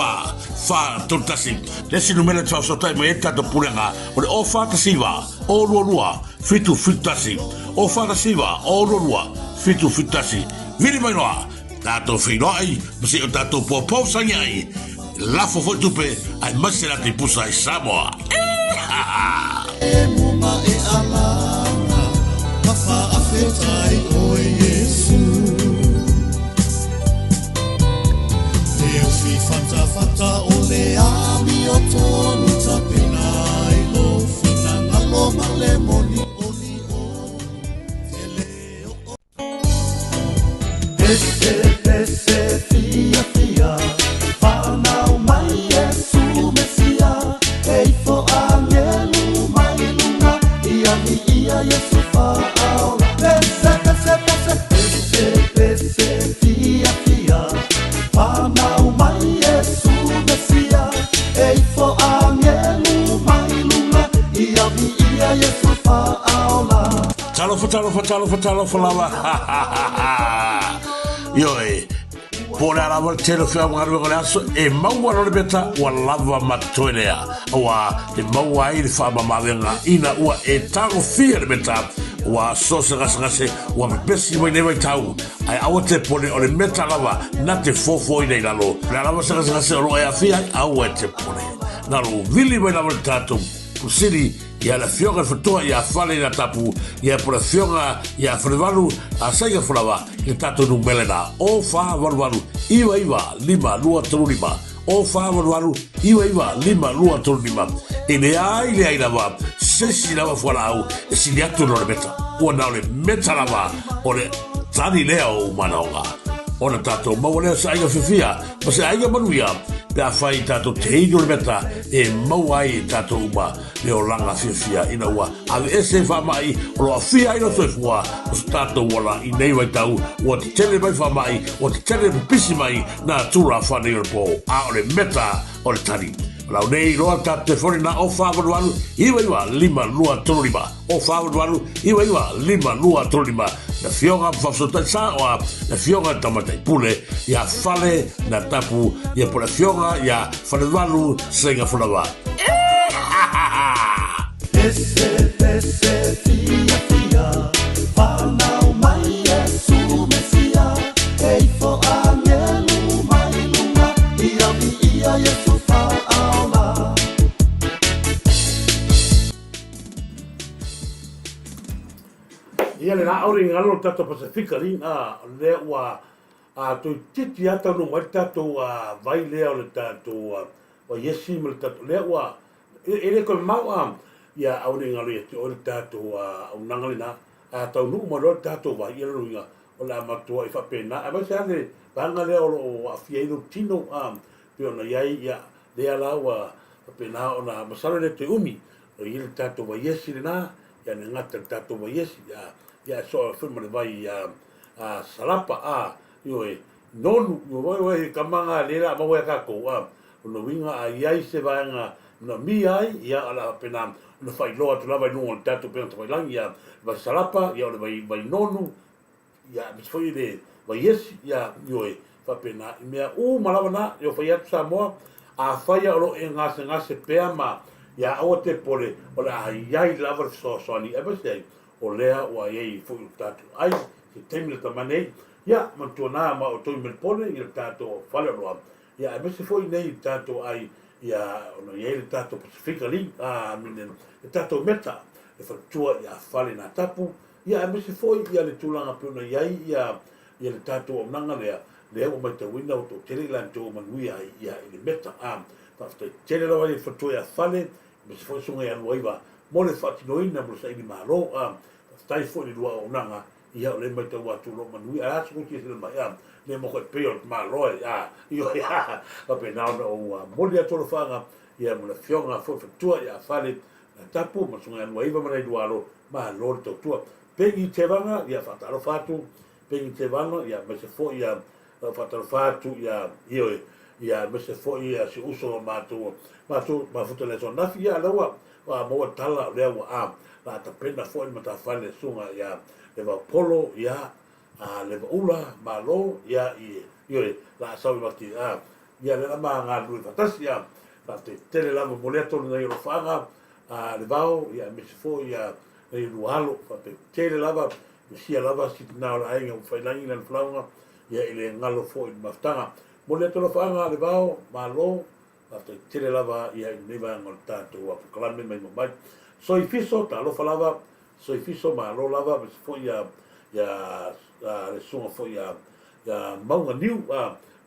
S2: 4 4 3 1. Le isi numera e te faafesootai mai ai le tatou pulega o le 0 4 1 9 0 2 2 7 7 1 0 4 1 9 0 2 2 7 7 1. Vili mai loa tatou feiloai ma se i o tatou poupou sangi ai lafo foi tupe aemaise latou pusa i Samoa. Talofa, talofa, talofa, talofa lava. Ioe, po o le a lava le tele o feau galuega o le aso, e maua loa le meta ua lava ma totoe lea. Aua e maua ai le faamamaavega ina ua e tagofia le meta.
S10: Ua so se gasegase, ua pepesi mai nei vaitau, ae aua te pone o le meta lava na te fofoina i lalo. O le a lava se gasegase o lo o e aafia ai, aua e te pone. Na lou vili mai lava le tatou Pusili ia le Afioga i le Fatoa ia Fale i Latapu ia po le Afioga ia Falevalu a Saiga Folawa i le tatou numera lena o 488 99 5 2 3 5 o 488 99 5 2 3 5. E leai leai lava se isi lava fualaau e sili atu i lo le meta. Ua na o le meta lava o le tali lea o ou manaoga. Ona tatou maua lea o se aiga fiafia ma se aiga manuia pe afai tatou te inu le meta e maua ai e tatou uma le olaga fiafia ina ua aveese faamai o lo o aafia ai lou soifua ma so tatou ola i nei vaitau ua tetele mai faamai ua tetele pipisi mai nā tulafono nei o le pō, a o le meta o le tali. O lau nei iloa tatou telefoni na o 488 99 5 2 3 5, o 488 99 5 2 3 5, le Afioga ma Faafesootai Saoa, le Afioga i le Tamaitai Pule ia Fale na Tapu, ia po le Afioga ia Falevalu Seiga Folawa. E ha ha ha!
S12: Pese pese fia fia Whanau mai Iesu Mesia E ifo angelu mai lunga Ia viia Iesu whaaola.
S2: Ia le laau le galo le tatou Pasefika li a lea ua a toeitiiti lava taunuu mai le tatou vai lea o le tatou vaiesi ma le tatou lea ua e le toe mamao a ia aua ne i galo ia te oe le tatou auaunaga lena. A taunuu mai loa le tatou vai, ia lona uiga o le a matuai faapena aemaise lava le vaega lea o lo o aafia ai lou tino a pei ona i ai ia lea la ua faapena ona masalo e le toe umi o i ai le tatou vaiesi lena ia le gata i le tatou vaiesi ia ia e soo foi ma le vai a salapa a ioe nonu ioe ioe he kama nga lea la maua ia tatou a lona uiga a i ai se vaega manaomia ai ia o le a faapena ona faailoa atu lava i luga o le tatou upega tafailagi ia vai salapa ia o le vai vai nonu ia aemaise foi le vaiesi ia ioe faapena i mea uma lava na io fai atu Samoa afai o lo o e gasegase pea ma ia aua te pole o le a i ai lava le fesoasoani aemaise ai o lea ua i ai foi o tatou ai se taimi lata mai nei ia manatua na ma outou i Melipone i le tatou faleoloa ia aemaise foi nei i le tatou ai ia ona i ai le tatou Pasifika League a mine le tatou meta e faletua ia fale na tapu ia aemaise foi ia le tulaga pei ona i ai ia ia le tatou auaunaga lea lea ua matauina ua toatele i latou ua manuia ai ia i le meta a faafetai tele lava i le faletua ia fale aemaise foi susuga ia Luaiva mo le faatinoina mo le saili malo a faafetai foi i le lua auaunaga ia o lea e matau atu o lo o manuia ae a se silasila mai a le moko e pei o le tamaloa e a ioe a faapena ona ou momoli atu alofaaga ia mo le afioga foi faletua ia Fale na Tapu ma susuga ia Luaiva ma nai lua alo malo le tautua Peggy Tevaga ia faatalofa atu Peggy Tevaga ia aemaise foi ia faatalofa atu ia ioe ia aemaise foi ia si uso o matou matou mafuta le aso ananafi ia lea ua maua tala o lea ua a la tapena foi le matafale le susuga ia Levaopolo ia a Levaula malo ia i ioe la sau i mati a ia lea la ma galulue faatasi ia faafetai tele lava mo lea tonu nai alofaaga a Levao ia aemaise foi ia nai lua alo faafetai tele lava mesia lava si tina o le aiga ua failagi lana folauga ia i le galo foi i le mafutaga. Momoli atu alofaaga Levao, malo, faafetai tele lava ia i lenei vaega o le tatou polokalame mai ma mai. Soifiso, talofa lava, Soifiso, malo lava, aemaise foi ia ia le susuga foi ia ia Mauga Niu,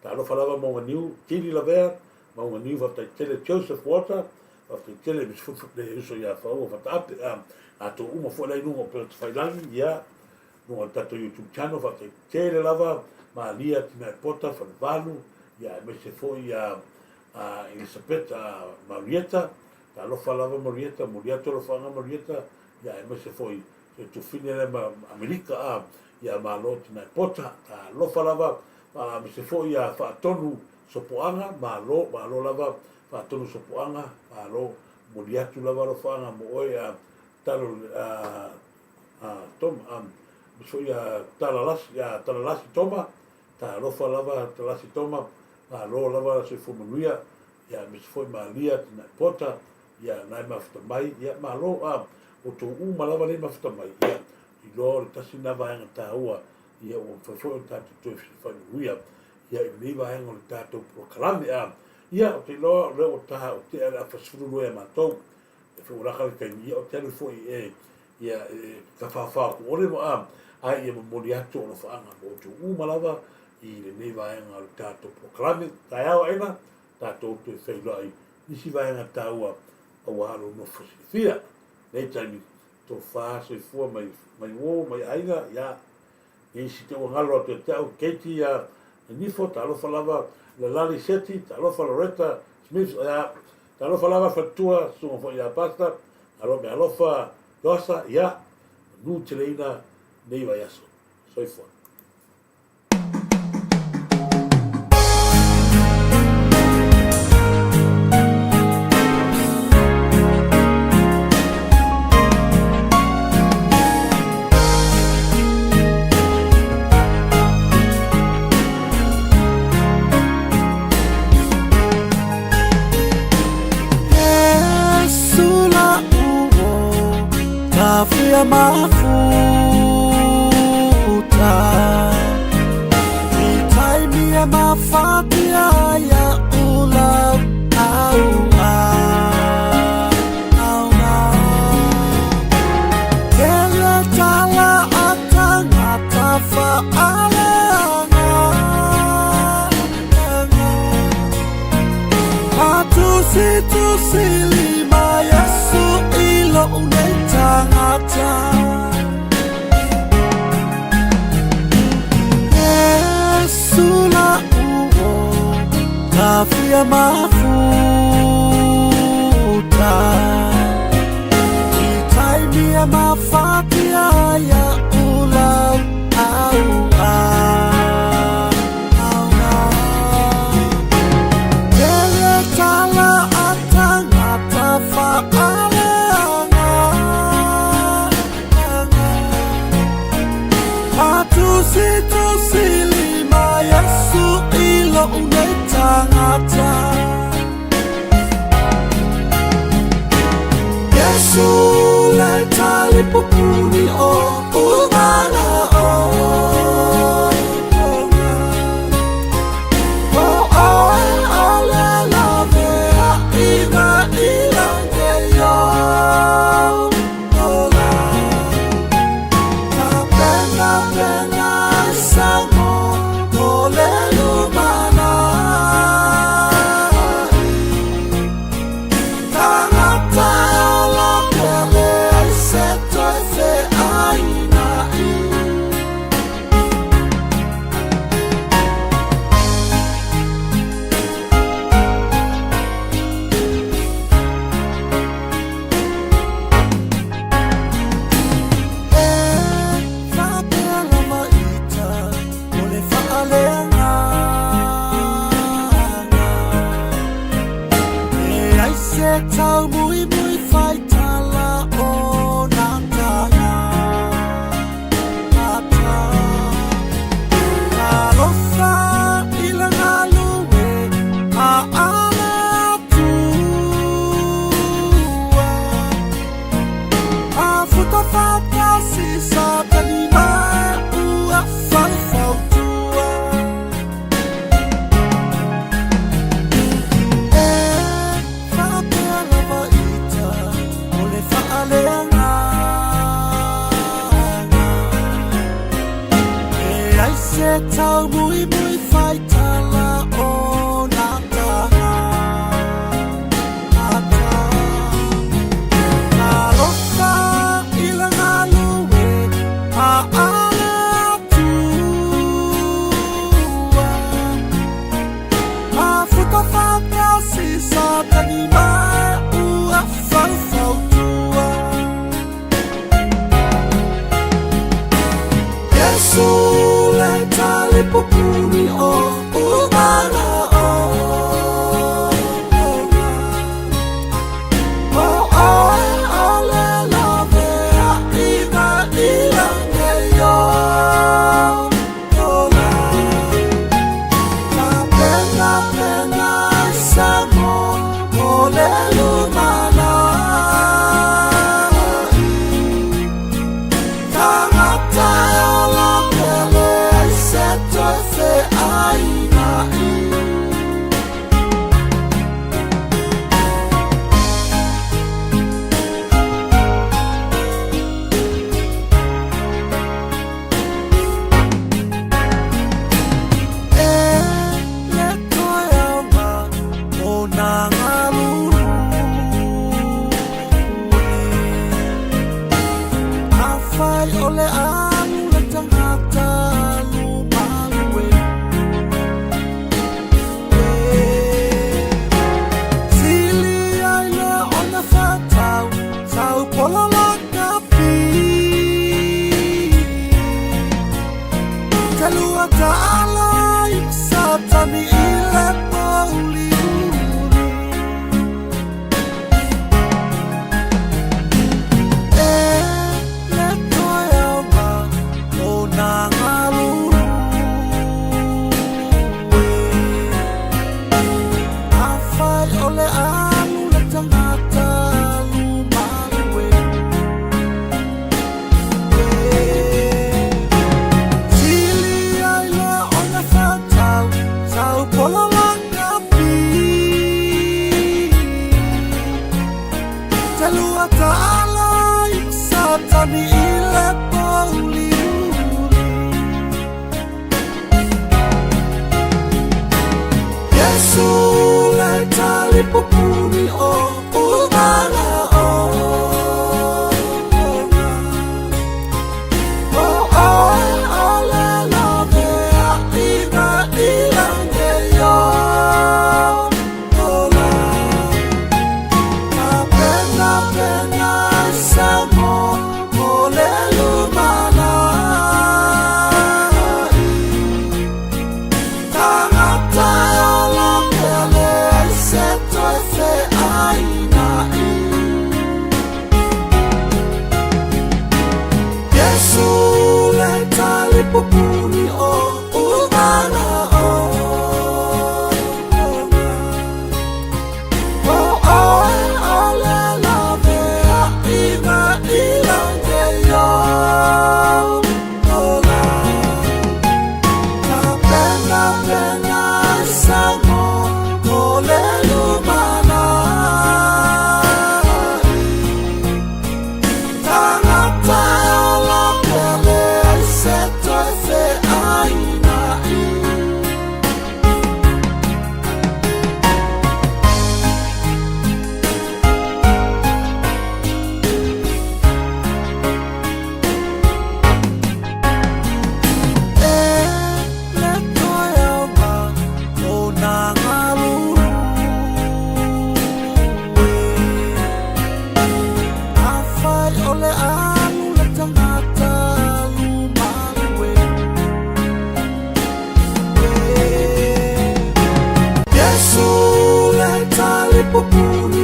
S2: talofa lava Mauga Niu, Tili Lavea, Mauga Niu, faafetai tele Joseph Walter, Faafetai tele i le le uso ia Faua Fataape, a latou uma foi la i luga o Upega Tafailagi, ia, luga o le tatou YouTube channel, faafetai tele lava, Malia Tinae Pota, Falevalu, ia, aemaise foi ia a Elisapeta Marieta, talofa lava Marieta, momoli atu alofaaga Marieta, ia, aemaise foi si tufine lea ma Amerika, a, ia, malo Tinae Pota, talofa lava, aemaise foi ia Faatonu Sopoaga, malo, malo lava Faatonu Sopoaga, malo, momoli atu lava alofaaga mo oe a talo a a Toma a aemaise foi ia Talalasi ia Talalasi Toma, talofa lava Talasi Toma, malo lava soifua manuia, ia aemaise foi Malia Tinai Pota, ia na e mafuta mai, ia malo a outou uma lava lea e mafuta mai, ia. iloa o le tasi lena vaega taua ia ua mafai foi ona tatou toe faimanuia ia i lenei vaega o le tatou polokalame. A ia ou te iloa o lea ua ta ua tea le afa 12 ia matou e foi ua laka le taimi ia ou te alu foi e ia e tafafa atu ole ma a ae ia momoli atu alofaaga mo outou uma lava i lenei vaega o le tatou polokalame. Taeao aena tatou toe feiloai nisi vaega taua aua lou nofo silafia. Nei taimi tofa soifua mai mai uo mai aiga ia nisi te ua galo atu ia te au Katie ia Nifo talofa lava Lalali Seti talofa Loretta Smith ia talofa lava Faletua susuga foi ia Pasta alo me alofa Joasa ia manu teleina nei vaiaso. Soifua.
S12: Tafia mafuta I taimi e mafatia ia ula au auna Kele tala a tangata whaaleanga Patusi tusi lima Yesu i lou nei tagata Yesu la uo tafia mafuta I taimi e mafatia ia ula au auna Kele tala a tangata whaaleanga Patusi tusi lima Yesu i lou nei tagata Yesu le talipupuni o umana o O oe ale lavea ina i lange yo Ola Ka pena pena sango mo le lumana Tangata la pele ai se toe fe aina i. E faapea lava ita o le faaleagaga E ai se tau muimui faitala o nā taga ata Talofa i le galue a ale atua A futa whakasi sa tani mai ua whalefautua E faapea lava talipupuni o umana ona. O oe o le lavea i na ilange yo ola. Ka pena pena sa mo mo le lumana. Tangata ola pele se toe fe aina i. Yesu le talipupuni o umana ona. O oe o le lavea i na ilange yo ola. Ka pena pena sa mo mo le lumana. Tangata ola pele se toe fe aina i. E le toe auga o nā galulu e. Afai o le alu le tagata alu malu e. Iesu le talipupuni.